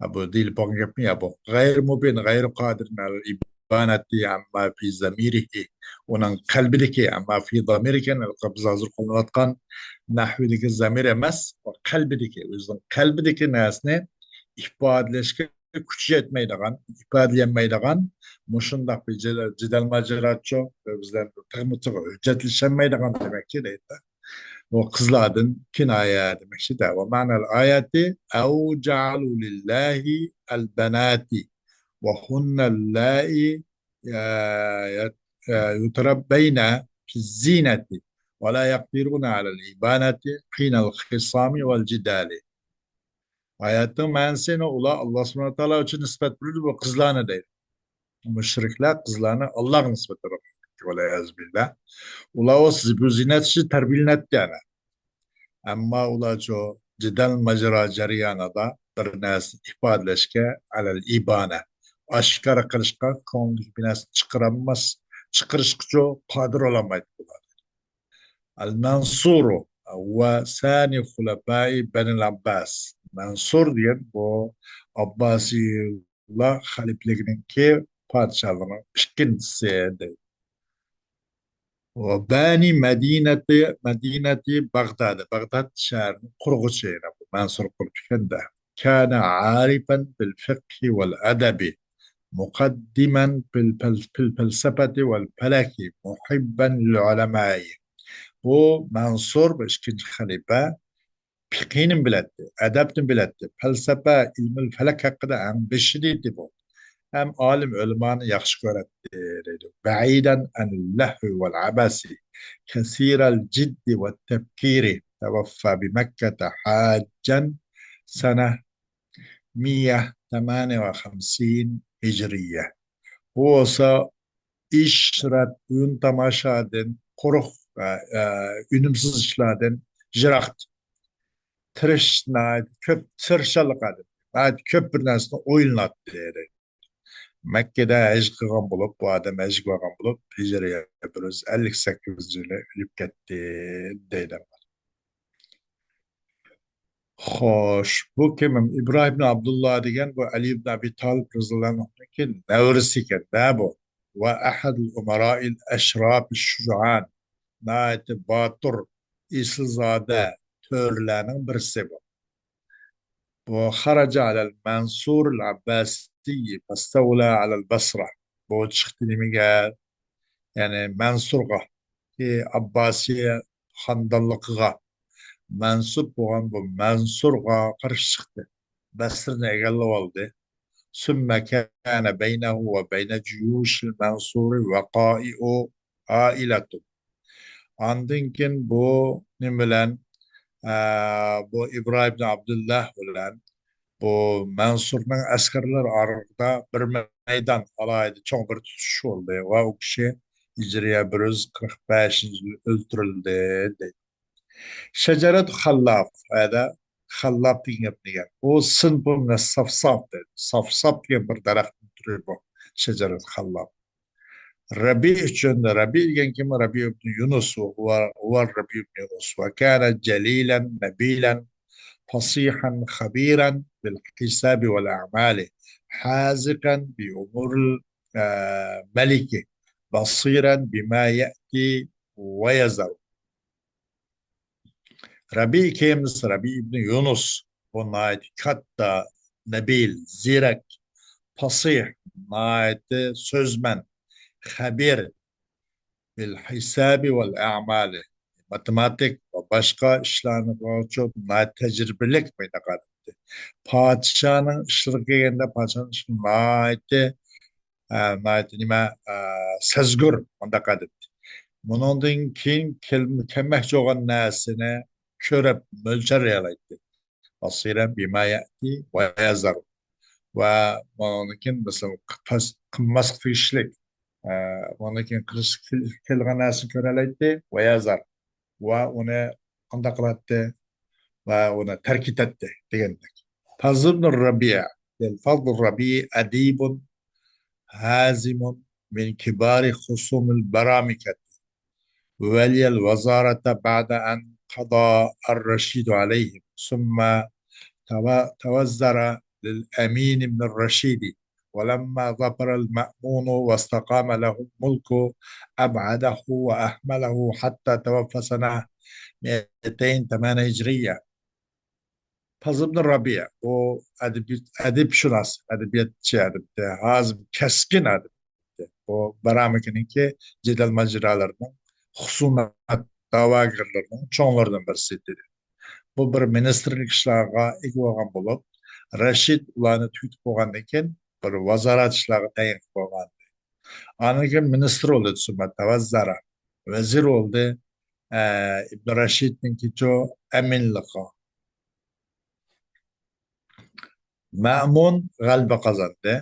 ھە، بۇ دېيىلىپ بولغان گەپمۇ يا بۇ؟ غەير مۇبىن، غەير قادىر ئەلەل ئىبانەتى ئەمما فى زەمىرىھى. ئۇنىڭ قەلبىدىكى، ئەمما فى زەمىرى ئىكەن، بىز ھازىر قوللىنىۋاتقان نەھۋىدىكى زەمىر ئەمەس، قەلبىدىكى، ئۆزىنىڭ قەلبىدىكى نەرسىنى ئىپادىلەشكە كۈچى يەتمەيدىغان، ئىپادىلىيەلمەيدىغان مۇشۇنداق بىر جېدەل، جېدەل ماجىراتچۇ، بىز بىلەن بىر تىغمۇ تىغ ھۆججەتلىشەلمەيدىغان دېمەكچى دەيدۇ. بۇ قىزلاردىن كىنايە دېمەكچى دە. ومعنى الآية أو جعلوا لله البنات وهن اللائي، ئە، يت-، ئە، يتربين في الزينة ولا يقدرون على الإبانة حين الخصام والجدال. ئايەتنىڭ مەنىسى، يەنى ئۇلار ئاللا سۇبھانەھۇ ۋە تائالا ئۈچۈن نىسبەت بېرىدۇ بۇ قىزلارنى دەيدۇ. مۇشرىكلار قىزلارنى ئاللاغا نىسبەت بېرىدۇ. ۋەلئىيازۇ بىللا. ئۇلار ئۇ زىبۇ زىنەت ئۈچۈن تەربىيەلىنەتتى يەنى. ئەمما ئۇلارچۇ جېدەل ماجىرا جەريانىدا بىر نەرسىنى ئىپادىلەشكە، ئەلەل ئىبانە، ئاشكارا قىلىشقا، كۆڭلىدىكى بىر نەرسىنى چىقىرالماس، چىقىرىشقىچۇ قادىر بولالمايدۇ بۇلار. ئەل مەنسۇرۇ ۋە سانى خۇلەپائى بەنىل ئابباس. مەنسۇر دېگەن بۇ ئابباسىيلار خەلىپىلىكىنىڭكى پادىشاھلىرىنىڭ ئىككىنچىسى دەيدۇ. ۋە بانى مەدىنەتى، مەدىنەتى بەغداد. بەغداد شەھىرىنىڭ قۇرغۇچى يەنە بۇ مەنسۇر قۇرۇپ ئىكەن-دە. كان عارفا بالفقه والأدب مقدما في الفل-، في الفلسفة والفلك محبا للعلماء. بۇ مەنسۇر، بۇ ئىككىنچى خەلىپە، پىقىنى بىلەتتى، ئەدەبنى بىلەتتى، پەلسەپە، ئىلمۇل فەلەك ھەققىدە ئەڭ بېشىدا ئىدى بۇ. ھەم ئالىم ئۆلىمانى ياخشى كۆرەتتى دەيدۇ. بعيدا عن اللهو والعبث كثير الجد والتفكير توفى بمكة حاجا سنة مية ثمانية وخمسين هجرية. بۇ بولسا ئىشرەت، ئويۇن تاماشادىن، قۇرۇق، ئە، ئە، ئۈنۈمسىز ئىشلاردىن يىراق. تىرىش، ناھايىتى كۆپ تىرىشچانلىق ئادەم. ناھايىتى كۆپ بىر نەرسىنى ئويلىناتتى. مەككىدە ھەج قىلغان بولۇپ، بۇ ئادەم ھەجگە بارغان بولۇپ، ھىجرىيە بىر يۈز ئەللىك سەككىزىنچى يىلى ئۆلۈپ كەتتى دەيدۇ. خوش، بۇ كىم؟ ئىبراھىم ئىبن ئابدۇللا دېگەن بۇ ئەلى ئىبن ئەبى تالىپ رەزىياللاھۇ ئەنھۇنىڭكى نەۋرىسى ئىكەن، دە بۇ. ۋە ئەھەدۇل ئۇمارائىل ئەشراپىش شۇجائان. ناھايىتى باتۇر، ئېسىلزادە تۆرىلەرنىڭ بىرسى بۇ. بۇ خەرەجە ئەلەل مەنسۇر ئەل ئەبباسىي فەستەۋلە ئەلەل بەسرە. بۇ چىقتى نېمىگە؟ يەنى مەنسۇرغا، ئابباسىيە خاندانلىقىغا مەنسۇپ بولغان بۇ مەنسۇرغا قارشى چىقتى. بەسرىنى ئىگىلىۋالدى. ثم كان بينه وبين جيوش المنصور وقائع عائلة. ئاندىن كېيىن بۇ نېمە بىلەن، ئە، بۇ ئىبراھىم ئىبن ئابدۇللا بىلەن بۇ مەنسۇرنىڭ ئەسكەرلىرى ئارىلىقىدا بىر مەيدان، ئالاھىدە چوڭ بىر تۇتۇشۇش بولدى ۋە ئۇ كىشى ھىجرىيە بىر يۈز قىرىق بەشىنچى يىلى ئۆلتۈرۈلدى، دەيدۇ. شەجەرەت خەللاپ، ئەدە خەللاپ دېگەن گەپنى دېگەن. ئۇ سىنپۇ مىنەس سافساپ دەيدۇ. سافساپ دېگەن بىر دەرەختىن تۈرى بۇ. شەجەرەت خەللاپ. رەبىئ ئۈچۈن، رەبىئ دېگەن كىم؟ رەبىئ ئىبن يۇنۇس، ۋە ھۇۋا، ھۇۋا رەبىئ ئىبن يۇنۇس. ۋە كانە جەلىلەن نەبىلەن فەسىھەن خەبىرەن بىل ھىسابى ۋەل ئەمالى ھازىقەن بى ئۇمۇرىل، ئە، مەلىكى بەسىرەن بىما يەتى ۋە يەزەر. رەبىئى ئىكەيمىز، رەبىئى ئىبنى يۇنۇس. بۇ ناھايىتى كاتتا، نەبىل، زېرەك، پاسىھ، ناھايىتى سۆزمەن، خەبىر، بىل ھېسابى ۋەل ئەمالى، ماتېماتىك ۋە باشقا ئىشلارنى بويىچە ناھايىتى تەجرىبىلىك بۇنداق ئادەمدى. پادىشاھنىڭ ئىشلىرىغا كەلگەندە، پادىشاھنىڭ ئىشى ناھايىتى، ئە، ناھايىتى نېمە، ئە، سەزگۈر بۇنداق ئادەمدى. بۇنىڭدىن كېيىن كەل-، كەلمەكچى بولغان نەرسىنى كۆرۈپ مۆلچەرلىيەلەيتتى. بەسىرەن بىما يەتى ۋە يەزەر. ۋە ماندىن كېيىن، مەسىلەن، قىلماسقا تېگىشلىك، ئە، ماندىن كېيىن قىلىشقا كېلىدىغان نەرسىنى كۆرەلەيتتى ۋە يەزەر. ۋە ئۇنى قانداق قىلاتتى ۋە ئۇنى تەرك ئېتەتتى دېگەندەك. پەزل ئىبن رەبىئە، الفضل الربيع أديب حازم من كبار خصوم البرامكة، ولي الوزارة بعد أن قضى الرشيد عليهم، ثم تو-، توزر للأمين بن الرشيد، ولما ظفر المأمون واستقام له الملك أبعده وأهمله حتى توفي سنة مائتين وثمانية هجرية. پەزل ئىبن رەبىئە، ئۇ ئەدەبىي-، ئەدىبشۇناس، ئەدەبىياتچى ئادەمدى، ھازىم، كەسكىن ئادەمدى. ئۇ بارامىكىنىڭكى جېدەل ماجىرالىرىنىڭ، خۇسۇمەت دەۋاگەرلىرىنىڭ چوڭلىرىدىن بىرسى ئىدى. بۇ بىر مىنىستىرلىك ئىشلارغا ئىگە بولغان بولۇپ، رەشىد ئۇلارنى تۈگىتىپ بولغاندىن كېيىن، بىر ۋازارەت ئىشلارغا تەيىن قىلىپ قويغانىدى. ئاندىن كېيىن مىنىستىر بولدى، سۈمە تەۋەززارا، ۋەزىر بولدى. ئە، ئىبن رەشىدنىڭكىچۇ ئەمىنلىقى. مەمۇن غەلىبە قازاندى.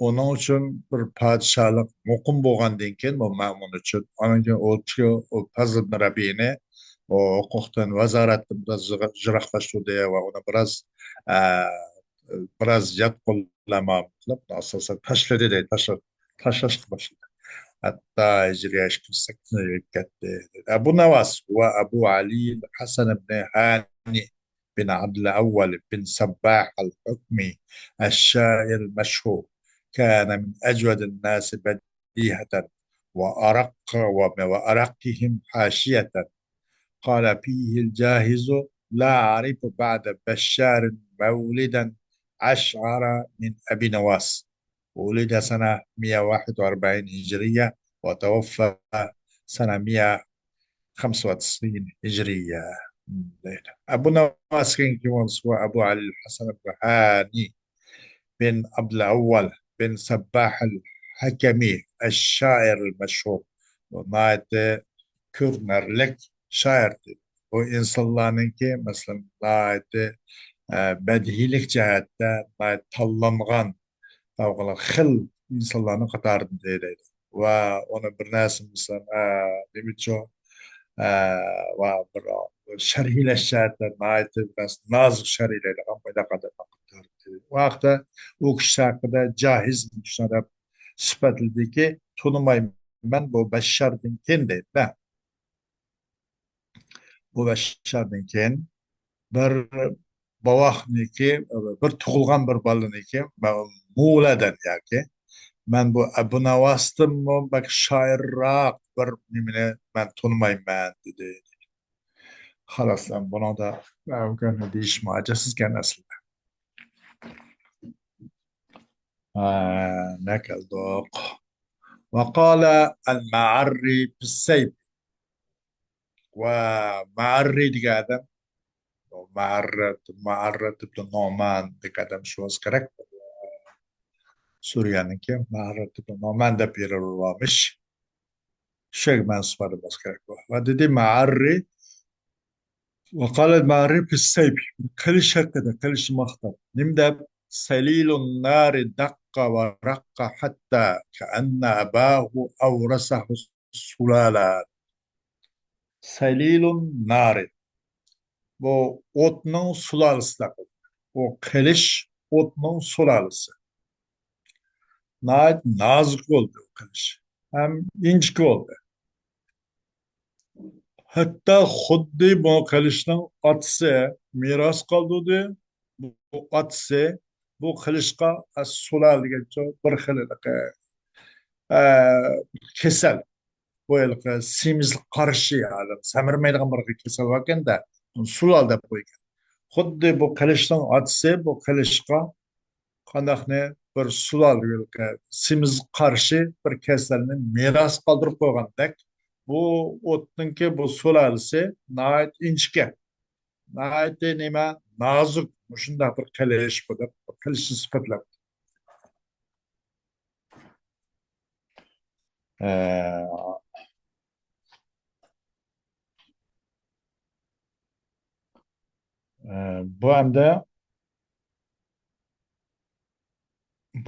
ئۇنىڭ ئۈچۈن بىر پادىشاھلىق مۇقىم بولغاندىن كېيىن، بۇ مەمۇن ئۈچۈن، ئاندىن كېيىن ئۇ، ئۇ پەزل ئىبن رەبىئنى ئۇ ھوقۇقتىن، ۋازارەتتىن بىراز يىغا-، يىراقلاشتۇردى ۋە ئۇنى بىراز، ئە، بىراز يات قوللار مۇئامىلە قىلىپ، ئاساسەن تاشلىدى دەيدۇ، تاشلا-، تاشلاشقا باشلىدى. ھەتتا ھىجرىيە ئىككى يۈز سەككىزىنچى يىلى كەتتى. ئەبۇ نەۋاس ۋە ئەبۇ ئەلى ھەسەن ئىبن ھانى بن عبد الأول بن صباح الحكمي الشاعر المشهور، كان من أجود الناس بديهة وأرق، وأرقهم حاشية. قال فيه الجاحظ: لا أعرف بعد بشار مولدا أشعر من أبي نواس. ولد سنة مائة وواحد وأربعين هجرية وتوفي سنة مائة وخمسة وتسعين هجرية. ئەبۇ نەۋاس كىم بولسا، ئەبۇ ئەلى ھەسەن بۇ ھانى بن عبد الأول بن صباح الحكمي الشاعر المشهور. بۇ ناھايىتى كۆرۈنەرلىك شائىر. بۇ ئىنسانلارنىڭكى، مەسىلەن، ناھايىتى، ئە، بەدىئىيلىك جەھەتتە ناھايىتى تاللانغان، خىل ئىنسانلارنىڭ قاتارىدىن دەيدۇ. ۋە ئۇنى بىر نەرسە، مەسىلەن، ئە، نېمىچۇ، ئە، ۋە بىر شەرھلەش جەھەتتە ناھايىتى بىر نەرسە نازۇك شەرھلەيدىغان بۇنداق ئادەمنىڭ قاتارىدىن. بۇ ھەقتە ئۇ كىشى ھەققىدە جاھىز كىشى دەپ سۈپەتلىدىكى، تونۇمايمەن بۇ بەششاردىن كېيىن دەيدۇ. بۇ بەششاردىن كېيىن بىر بوۋاقنىكى، بىر تۇغۇلغان بىر بالىنىكى، مولادەن ياكى، مەن بۇ ئەبۇ نەۋاستىنمۇ بەك شائىرراق بىر نېمىنى مەن تونۇمايمەن دېدى. خالاس، بۇنىڭدا ئەۋگەننى دېيىشمۇ ھاجەتسىزكەن ئەسلىدە. ھە، نە كەلدۇق. وقال المعري في السيب. ۋە مەئەررى دېگەن ئادەم، مەئەررە، مەئەررە ئىبن نومان دېگەن ئادەم شۇ بولسا كېرەك. سۈرىيەنىڭكى مەئەررە ئىبن نومان دەپ يېرى بارمىش. شۇ يەرگە مەنسۇپ ئادەم بولسا كېرەك بۇ. ۋە دېدى مەئەررى، وقال المعري في السيف، قىلىش ھەققىدە، قىلىشنى ماختاپ. نېمە دەپ؟ سليل النار دق ورق حتى كأن أباه أورثه السلالة. سليل النار. بۇ ئوتنىڭ سۇلالىسى دەپ. ئۇ قىلىش ئوتنىڭ سۇلالىسى. ناھايىتى نازۇك بولدى ئۇ قىلىش. ھەم ئىنچىكە بولدى. ھەتتا خۇددى بۇ قىلىچنىڭ ئاتىسى مىراس قالدۇردى. بۇ ئاتىسى بۇ قىلىچقا ئەس-سۇلال دېگەنچە بىر خىل ھېلىقى، ئە، كېسەل. بۇ ھېلىقى سېمىزلىك قارىشى، ئادەم سەمرىمەيدىغان بىر خىل كېسەل باركەن-دە. سۇلال دەپ قويغان. خۇددى بۇ قىلىچنىڭ ئاتىسى بۇ قىلىچقا قانداقنى بىر سۇلال، سېمىزگە قارشى بىر كېسەلنى مىراس قالدۇرۇپ قويغاندەك، بۇ ئوتنىڭكى بۇ سۇلالىسى ناھايىتى ئىنچىكە، ناھايىتى نېمە، نازۇك، مۇشۇنداق بىر قىلىچ بۇ دەپ قىلىچنى سۈپەتلەپتۇ. ئە، ئە، بۇ ئەمدى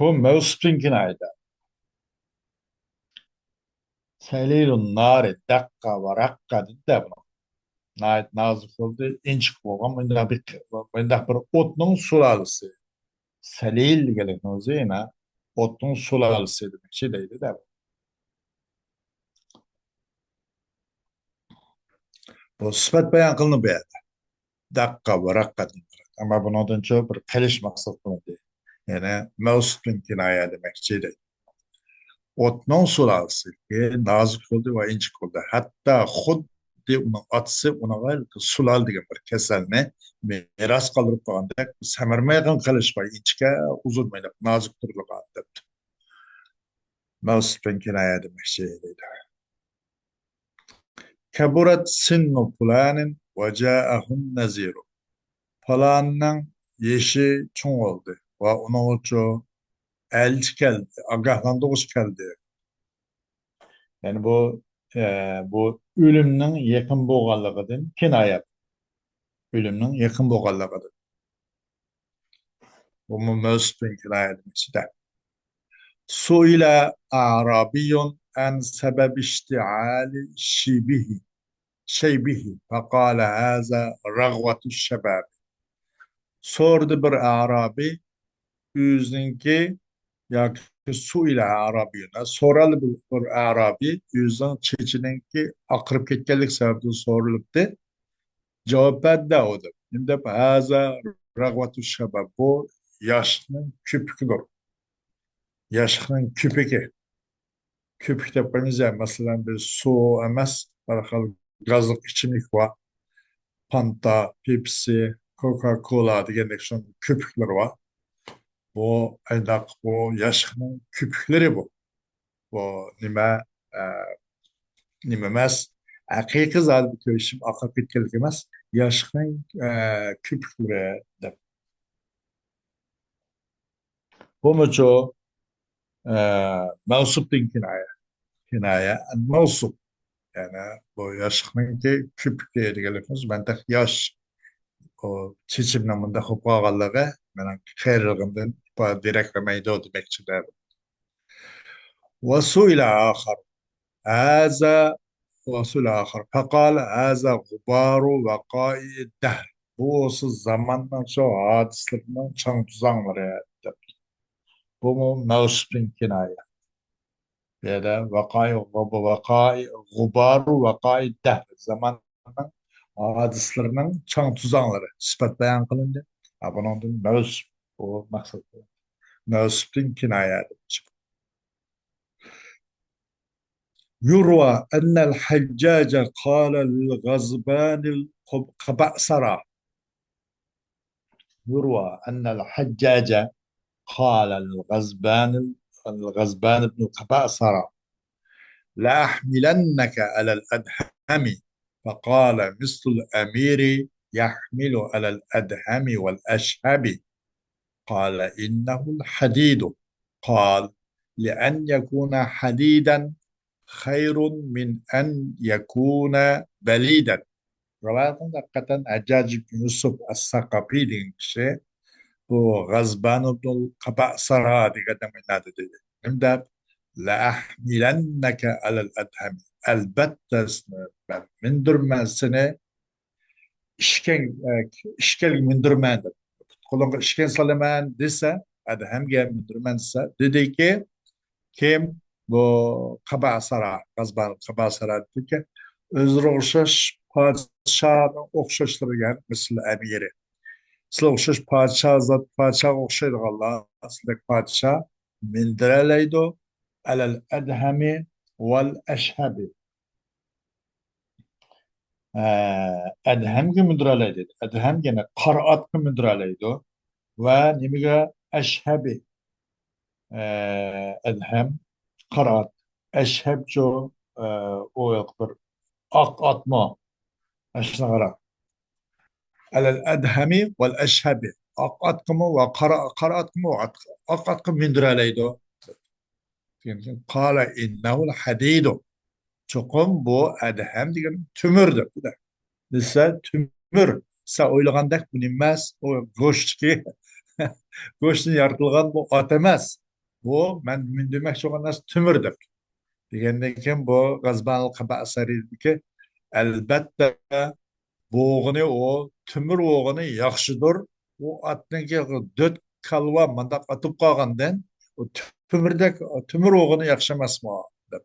بۇ مەۋسۇپتىن كىنايە. سەلىلۇن نارى دەققە ۋە رەققە دېدى-دە بۇنى. ناھايىتى نازۇك بولدى، ئىنچىكە بولغان مۇنداق بىر، مۇنداق بىر ئوتنىڭ سۇلالىسى. سەلىل دېگەنلىكنىڭ ئۆزى يەنە ئوتنىڭ سۇلالىسى دېمەكچى دەيدۇ-دە. بۇ سۈپەت بايان قىلىنىدۇ بۇ يەردە. دەققە ۋە رەققە دېگەن. ئەمما بۇنىڭدىنچۇ بىر قىلىچ مەقسەت قىلىندى. يەنى مەۋسۇپتىن كىنايە دېمەكچى دەيدۇ. ئوتنىڭ سۇلالىسى نازۇك بولدى ۋە ئىنچىكە بولدى. ھەتتا خۇددى ئۇنىڭ ئاتىسى ئۇنىڭغا سۇلال دېگەن بىر كېسەلنى مىراس قالدۇرۇپ قالغاندەك، سەمرىمەيدىغان قىلىچ بار، ئىنچىكە، ئۇزۇن بولۇپ نازۇك تۇرىدىغان دەپتۇ. مەۋسۇپتىن كىنايە دېمەكچى دەيدۇ. كەبۇرەت سىننۇ پۇلانىن ۋە جائەھۇن نەزىرۇ. پالاننىڭ يېشى چوڭ بولدى ۋە ئۇنىڭغىچۇ ئەلچى كەلدى، ئاگاھلاندۇرغۇچى كەلدى. يەنى بۇ، ئە، بۇ ئۆلۈمنىڭ يېقىن بولغانلىقىدىن كىنايە. ئۆلۈمنىڭ يېقىن بولغانلىقىدىن. بۇمۇ مەۋسۇپتىن كىنايە دېمەكچىدە. سۇئىلە ئەرابىيۇن ئەن سەبەبى ئىشتىئالى شىبىھى، شەيبىھى، فەقالە ھازا رەغۋەتۇ شەبابى. سورىدى بىر ئەرابىي ئۆزىنىڭكى، ياكى سۇئىلە ئەرابىيۇن، سورالدى بىر، بىر ئەرابىي ئۆزىنىڭ چېچىنىڭكى ئاقىرىپ كەتكەنلىكى سەۋەبىدىن سورىلىپتۇ. جاۋاب بەردى ئۇ دەپ. نېمە دەپ؟ ھازا رەغۋەتۇ شەباب. بۇ ياشنىڭ كۆپۈكىدۇر. ياشنىڭ كۆپۈكى. كۆپۈك دەپ قويىمىز يا، مەسىلەن، بىز سۇ ئەمەس، بىر خىل گازلىق ئىچىملىك بار. پانتا، پېپسى، كوكا كولا دېگەندەك شۇ كۆپۈكلىرى بار. بۇ ئاينداق، بۇ ياشنىڭ كۆپۈكلىرى بۇ. بۇ نېمە، ئە، نېمە ئەمەس، ھەقىقىي زادى كۆرۈشۈم ئاقىرىپ كەتكەنلىك ئەمەس، ياشنىڭ، ئە، كۆپۈكلىرى دەپ. بۇمۇچۇ، ئە، مەۋسۇپتىن كىنايە. كىنايە ئەن مەۋسۇپ. يەنى بۇ ياشلىقنىڭكى كۆپۈكى دېگەنلىكىمىز، مەن تېخى ياش. بۇ چېچىمنىڭ مۇنداق بولۇپ قالغانلىقى مېنىڭ قېرىلىقىمدىن ئىپادە دېرەكلىمەيدۇ دېمەكچىدە. ۋە سۇئىلە ئاخار. ھازا ۋە سۇئىلە ئاخار. فەقال ھازا غۇبارۇ ۋەقائىئىد دەھر. بۇ بولسا زاماننىڭ شۇ ھادىسىلىرىنىڭ چاڭ-توزاڭلىرى دەپتۇ. بۇمۇ مەۋسۇپتىن كىنايە. بۇ يەردە ۋەقائىئ، غۇبارۇ ۋەقائىئىد دەھر. زاماننىڭ ھادىسىلىرىنىڭ چاڭ-توزاڭلىرى سۈپەت بايان قىلىندى. ھە، بۇنىڭدىن مەۋسۇپ، بۇ مەقسەت. مەۋسۇپتىن كىنايە دېمەكچى. يروى أن الحجاج قال للغضبان القبعسرى. يروى أن الحجاج قال للغضبان، الغضبان بن القبعسرى: لأحملنك على الأدهم. فقال مثل الأمير يحمل على الأدهم والأشهب. قال إنه الحديد. قال لأن يكون حديدا خير من أن يكون بليدا. رىۋايەتنى ھەقىقەتەن ھەججاج ئىبن يۈسۈپ ئەس-سەقەفى دېگەن كىشى بۇ غەزبان ئىبنۇل قەبەسەرە دېگەن ئادەم دېدى. نېمە دەپ؟ لەئەھمىلەننەكە ئەلەل ئەدھەم. ئەلبەتتە سېنى مەن مىندۈرمەن سېنى ئىشكەن، ئىشكەنگە مىندۈرمەن دەپ. پۇت قولۇڭغا ئىشكەن سالىمەن دېسە، ئەدھەمگە مىندۈرمەن دېسە، دېدىكى، كىم؟ بۇ قەبەسەرە، غەزبان قەبەسەرە دېدىكى، ئۆزىگە ئوخشاش پادىشاھنىڭ ئوخشاشلىرى، يەنى مىسىر ئەمىرى. سىلەر ئوخشاش پادىشاھ زات، پادىشاھقا ئوخشايدىغانلار، سىلەردەك پادىشاھ مىندۈرەلەيدۇ. ئەلەل ئەدھەمى ۋەل ئەشھەبى. ئە، ئەدھەمگە مىندۈرەلەيدۇ. ئەدھەم يەنى قارا ئاتقا مىندۈرەلەيدۇ. ۋە نېمىگە؟ ئەشھەبى. ئە، ئەدھەم قارا ئات. ئەشھەبچۇ، ئە، ئۇ بىر ئاق ئاتمۇ؟ ئاشۇنى قارا. ئەلەل ئەدھەمى ۋەل ئەشھەبى. ئاق ئاتقىمۇ ۋە قارا، قارا ئاتقىمۇ ئات-، ئاق ئاتقا مىندۈرەلەيدۇ. قالە ئىننەھۇل ھەدىدۇ. چوقۇم بۇ ئەدھەم دېگەن تۆمۈر دەپتۇ-دە. دېسە، تۆمۈر. سەن ئويلىغاندەك بۇ نېمە ئەمەس، ئۇ گۆشتىكى، گۆشتىن يارىتىلغان بۇ ئات ئەمەس. بۇ مەن مىندۈرمەكچى بولغان نەرسە تۆمۈر دەپتۇ. دېگەندىن كېيىن بۇ غەزبانىل قەبەسەرىدىكى، ئەلبەتتە، بوغىنى ئۇ، تۆمۈر بوغىنى ياخشىدۇر. ئۇ ئاتنىڭكى دۆت كالۋا مانداق ئاتىپ قالغاندىن، ئۇ تۆمۈردەك، تۆمۈر بوغىنى ياخشى ئەمەسمۇ؟ دەپ.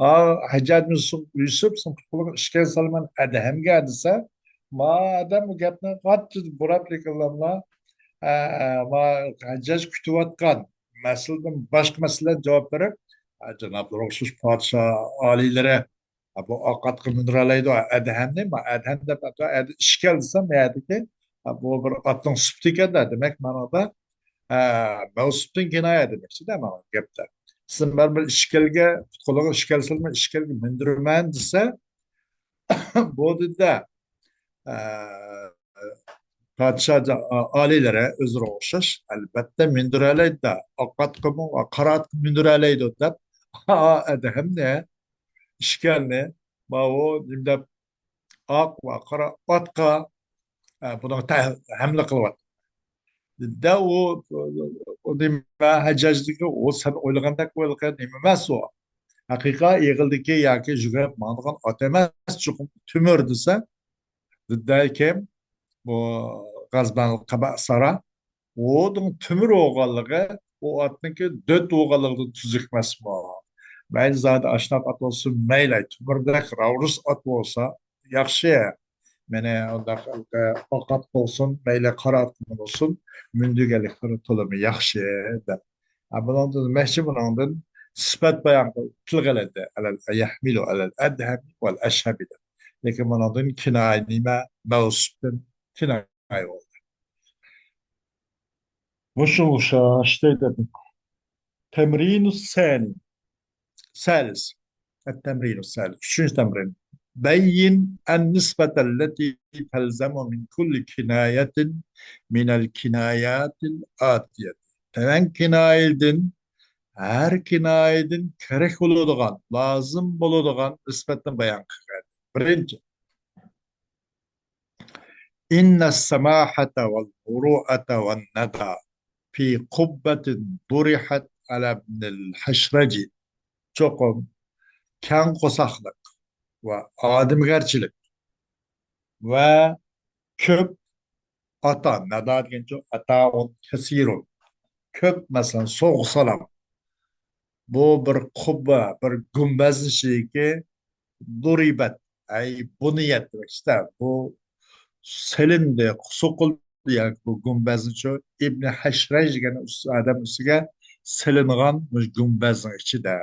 ئا، ھەججاج بىن يۈسۈپ، سېنىڭ پۇت-قولۇڭغا ئىشكەل سالىمەن ئەدھەمگە دېسە، ما ئادەم بۇ گەپنى قاتتىق بۇراپ لېكىنلاملا، ئە، ما ھەججاج كۈتۈۋاتقان مەسىلىدىن باشقا مەسىلىلەرگە جاۋاب بېرىپ، ئە، جانابلىرى ئوخشاش پادىشاھ ئالىيلىرى، ئە، بۇ ئاق ئاتقا مىندۈرەلەيدۇ، ئەدھەمنى، ما ئەدھەم دەپ ئاتىغان، ئەدە ئىشكەل دېسەم، ما يەردىكى، ئە، بۇ بىر ئاتنىڭ سۈپىتى ئىكەن-دە، دېمەك، مانا بۇ، ئە، مەۋسۇپتىن كىنايە دېمەكچى-دە، مانا گەپتە. سىز بىر، بىر ئىشكەلگە، پۇت-قولىغا ئىشكەل سالماي، ئىشكەلگە مىندۈرىمەن دېسە، بۇ دىدە، ئە، پادىشاھ جا-، ئالىيلىرى ئۆزلىرىگە ئوخشاش، ئەلبەتتە، مىندۈرەلەيدۇ-دە، ئاق ئاتقىمۇ، قارا ئاتقا مىندۈرەلەيدۇ دەپ، ئەدھەمنى، ئىشكەلنى، ماۋۇ نېمە دەپ، ئاق ۋە قارا ئاتقا، ئە، بۇنىڭغا تە-، ھەملە قىلىۋاتىدۇ. دە ئۇ، ئۇ نېمە، ھەججاجدىكى ئۇ سەن ئويلىغاندەك بولغان نېمە ئەمەس ئۇ. ھەقىقەت ئېغىلدىكى ياكى يۈگۈرۈپ ماڭىدىغان ئات ئەمەس، چوقۇم تۆمۈر دېسە، دېدىكەن بۇ غەزبان قەبەسەرى، ئۇنىڭ تۆمۈر بولغانلىقى، ئۇ ئاتنىڭكى دۆت بولغانلىقىدىن تۈزۈك ئەمەسمۇ؟ مەيلى زادى ئاشۇنداق ئات بولسۇن، مەيلى تۆمۈردەك راۋرۇس ئات بولسا ياخشى. مېنى ئۇنداق ئاق ئات بولسۇن، مەيلى قارا ئات بولسۇن، مىندۈرگەنلىكلىرى تولىمۇ ياخشى دەپ. ھە، بۇنىڭدىن دېمەكچى، بۇنىڭدىن سۈپەت بايان قىل-، تىلغا ئېلىندى. ئەلەل يەھمىلۇ ئەلەل ئەدھەمى ۋەل ئەشھەبى دەپ. لېكىن بۇنىڭدىن كىنايە نېمە؟ مەۋسۇپتىن كىنايە بولدى. مۇشۇ ئوخشاش دەيدۇ. تەمرىنۇ سانى. سالىس. التمرين الثالث. ئۈچىنچى تەمرىن. بەيين ئەن نىسبەتەللەتى تەلزەمۇ مىن كۇللى كىنايەتىن مىنەل كىنايەتىل ئاتىيەتى. تۆۋەن كىنايىدىن، ھەر كىنايىدىن كېرەك بولىدىغان، لازىم بولىدىغان نىسبەتنى بايان قىلغان. بىرىنچى. إن السماحة والمروءة والندى في قبة طرحت على ابن الحشرج. چوقۇم كەڭ قورساقلىق ۋە ئادەمگەرچىلىك ۋە كۆپ ئاتا، نادا دېگەنچۇ، ئاتاء كەسىرۇن. كۆپ، مەسىلەن، سوۋغا-سالام. بۇ بىر قۇببە، بىر گۈمبەزنىڭ ئىچىدىكى دۇرىبەت، ئەي بۇنىيەت دېمەكچىدە. بۇ سېلىندى، سوقۇلدى، ياكى بۇ گۈمبەزنىچۇ ئىبنى ھەشرەج دېگەن ئادەم ئۈستىگە سېلىنغان مۇشۇ گۈمبەزنىڭ ئىچىدە.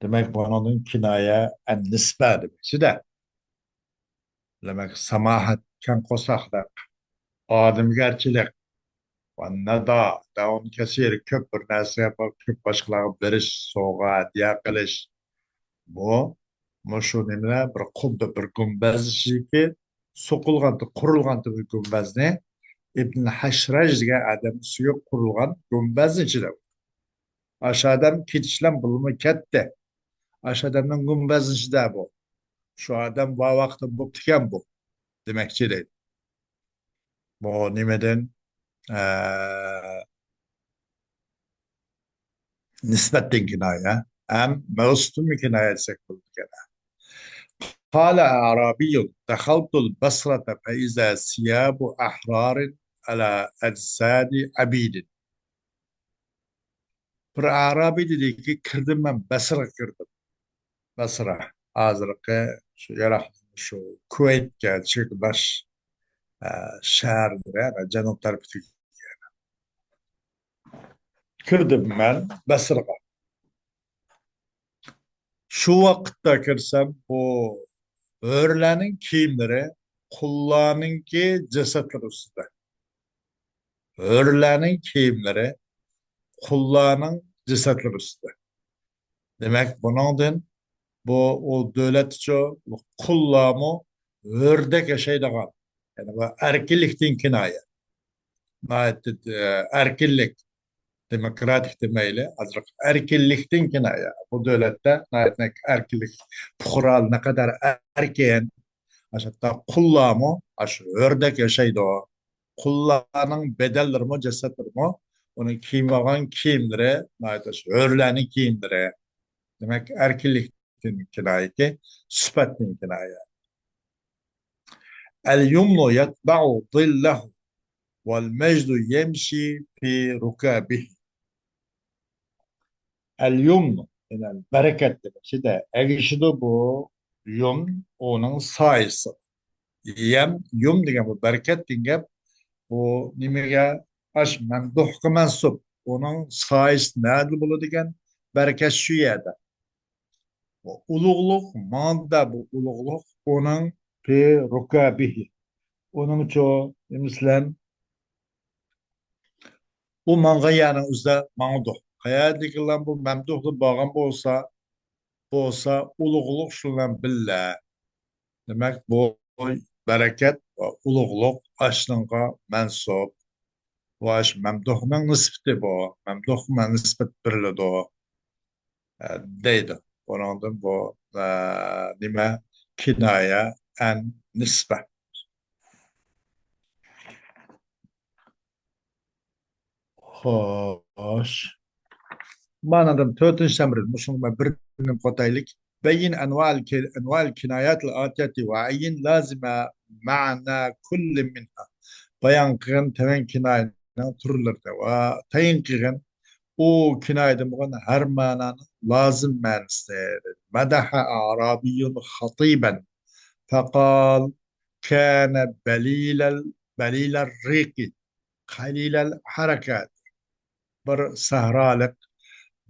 دېمەك، بۇنىڭدىن كىنايە ئەن نىسبە دېمەكچىدە. دېمەك، ساماھەت، كەڭ قورساقلىق، ئادەمگەرچىلىك، ۋە نادا، داۋۇن كەسىر، كۆپ بىر نەرسىگە، كۆپ باشقىلارغا بېرىش، سوۋغا، ھەدىيە قىلىش. بۇ، مۇشۇ نېمىلەر بىر خۇددى بىر گۈمبەز ئىچىدىكى سوقۇلغان، قۇرۇلغان بىر گۈمبەزنى، ئىبن ھەشرەج دېگەن ئادەم ئۈستىگە قۇرۇلغان گۈمبەزنىڭ ئىچىدە. ئاشۇ ئادەم كېتىشلەم بولماي كەتتى. ئاشۇ ئادەمنىڭ گۈمبەزنىڭ ئىچىدە بۇ. شۇ ئادەم ۋاۋاقتا بوپتىكەن بۇ. دېمەكچى دەيدۇ. بۇ نېمىدىن؟ ئە، نىسبەتتىن كىنايە. ھەم مەۋسۇپتىنمۇ كىنايە دېسەك بولىدىكەن. قال أعرابي دخلت البصرة فإذا ثياب أحرار على أجساد عبيد. بىر ئەرابىي دېدىكى، كىردىم مەن، بەسرىگە كىردىم. بەسرە، ھازىرقى شۇ ئىراق، شۇ كۇۋەيتكە چېقىداش، ئە، شەھەرلىرى، يەنى جەنۇب تەرىپىدىكى. كىردىم مەن بەسرىگە. شۇ ۋاقىتتا كىرسەم، بۇ ھۆرلەرنىڭ كىيىملىرى قۇللارنىڭكى جەسەتلىرى ئۈستىدە. ھۆرلەرنىڭ كىيىملىرى قۇللارنىڭ جەسەتلىرى ئۈستىدە. دېمەك، بۇنىڭدىن بۇ، ئۇ دۆلەتتىچۇ قۇللارمۇ ھۆردەك ياشايدىغان، يەنى بۇ ئەركىنلىكتىن كىنايە. ناھايىتى، ئە، ئەركىنلىك، دېموكراتىك دېمەيلى، ئازراق ئەركىنلىكتىن كىنايە. بۇ دۆلەتتە ناھايىتى ئەركىنلىك، پۇقرالار نەقەدەر ئەركىن، ئاشۇ قۇللارمۇ ئاشۇ ھۆردەك ياشايدۇ. قۇللارنىڭ بەدەنلىرىمۇ، جەسەتلىرىمۇ ئۇنىڭ كىيىۋالغان كىيىملىرى ناھايىتى ئاشۇ ھۆرلەرنىڭ كىيىملىرى. دېمەك، ئەركىنلىكتىن كىنايىكى، سۈپەتتىن كىنايە. اليمن يتبع ظله والمجد يمشي في ركابه. ئەل يۇمن، يەنى بەرىكەت دېمەكچىدە، ئەگىشىدۇ بۇ يۇمن ئۇنىڭ سايىسىغا. يەم، يۇمن دېگەن بۇ بەرىكەت دېگەن گەپ. بۇ نېمىگە؟ ئاش مەمدۇھقا مەنسۇپ. ئۇنىڭ سايىسى نەدە بولىدىكەن؟ بەرىكەت شۇ يەردە. بۇ ئۇلۇغلۇق، ماڭىدۇ بۇ ئۇلۇغلۇق ئۇنىڭ في ركابه. ئۇنىڭچۇ، مەسىلەن، ئۇ ماڭغان يەرنىڭ ئۆزىدە ماڭىدۇ. قەيەردىكىلەر بۇ مەمدۇھلا بارغان بولسا، بولسا ئۇلۇغلۇق شۇ بىلەن بىللە. دېمەك، بۇ بەرىكەت ۋە ئۇلۇغلۇق ئاشنىڭغا مەنسۇپ. ۋە ئاش مەمدۇھنىڭ نىسبىتى بۇ. مەمدۇھقا نىسبەت بېرىلىدۇ، ئە، دەيدۇ. بۇنىڭدىن بۇ، ئە، نېمە؟ كىنايە ئەن نىسبە. خوش. مانادىن تۆتىنچى تەمرىن، مۇشۇنى مەن بىر نېمە قوتايلىك. بين أنواع الك-، أنواع الكنايات الآتية وعين لازم معنى كل منها. بايان قىلغىن تۆۋەن كىنايىنىڭ تۈرلىرىنى ۋە تەيىن قىلغىن ئۇ كىنايىدىن بولغان ھەر مەنانىڭ لازىم مەنىسىنى. مدح أعرابي خطيبا فقال كان بليل ال-، بليل الريق قليل الحركة. بىر سەھرالىق،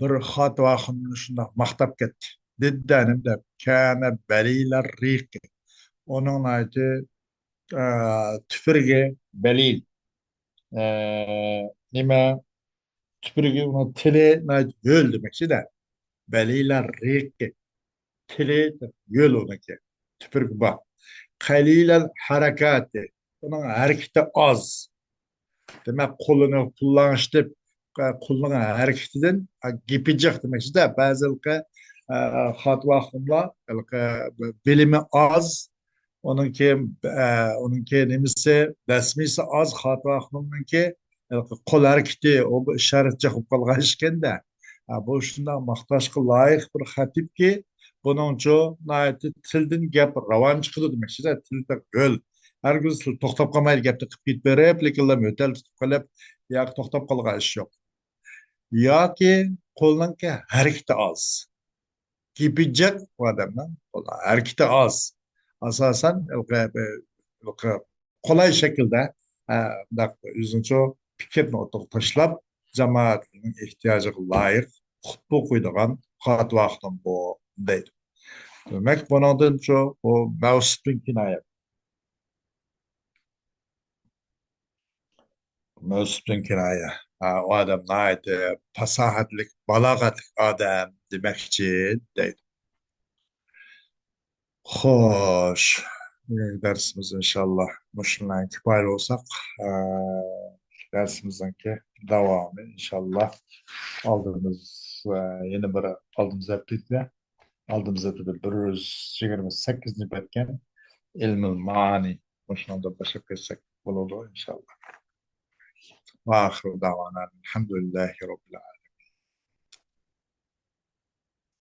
بىر خاتىۋاخۇننى شۇنداق ماختاپ كەتتى. دېدى نېمە دەپ؟ كان بليل الريق. ئۇنىڭ ناھايىتى، ئە، تۈپرىكى بەلىل. ئە، نېمە؟ تۈپرىكى، ئۇنىڭ تىلى ناھايىتى ھۆل دېمەكچىدە. بليل الريق. تىلى ھۆل ئۇنىڭكى. تۈپرىكى بار. قليل الحركة. ئۇنىڭ ھەرىكىتى ئاز. دېمەك، قولىنى قوللانغىچە، قولنىڭ ھەرىكىتىدىن، ئە، گېپى جىق دېمەكچىدە. بەزى ھېلىقى، ئە، خاتىۋاخۇنلار، ھېلىقى بىلىمى ئاز، ئۇنىڭكى، ئە، ئۇنىڭكى نېمىسى، دەسمىسى ئاز خاتىۋاخۇننىڭكى، ھېلىقى قول ھەرىكىتى، ئۇ بىر ئىشارەت جىق بولۇپ قالغان ئىكەندە. ئە، بۇ شۇنداق ماختاشقا لايىق بىر خەتىپكى، بۇنىڭچۇ ناھايىتى تىلدىن گەپ راۋان چىقىدۇ دېمەكچىدە، تىل بەك ھۆل. ھەرگىز تىل توختاپ قالمايدۇ، گەپنى قىلىپ كېتىپ بېرىپ، لېكىنلا يۆتەل تۇتۇپ قېلىپ، ياكى توختاپ قالغان ئىش يوق. ياكى قولنىڭكى ھەرىكىتى ئاز. گېپى جىق ئۇ ئادەمنىڭ، قول ھەرىكىتى ئاز. ئاساسەن، ھېلىقى، ھېلىقى قولاي شەكىلدە، ئە، مۇنداق ئۆزىنىڭچۇ پىكىرنى ئوتتۇرىغا تاشلاپ، جامائەتنىڭ ئېھتىياجىغا لايىق خۇتبە ئوقۇيدىغان خاتىۋاخۇن بۇ دەيدۇ. دېمەك، بۇنىڭدىنچۇ بۇ مەۋسۇپتىن كىنايە. مەۋسۇپتىن كىنايە. ھە، ئۇ ئادەم ناھايىتى پاساھەتلىك، بالاغەتلىك ئادەم دېمەكچى دەيدۇ. خوش. بۈگۈنكى دەرسىمىز ئىنشاللا مۇشۇنىڭ كۇپايە بولساق، ئە، دەرسىمىزنىڭكى داۋامى ئىنشاللا ئالدىمىز، ئە، يەنە بىر ئالدىمىز ھەپتىدە، ئالدىمىز ھەپتىدە بىر يۈز يىگىرمە سەككىزىنچى بەتكەن ئىلمۇل مائانى مۇشۇنىڭدا باشلاپ كەتسەك بولىدۇ ئىنشاللا. وآخر دعوانا الحمد لله رب العالمين.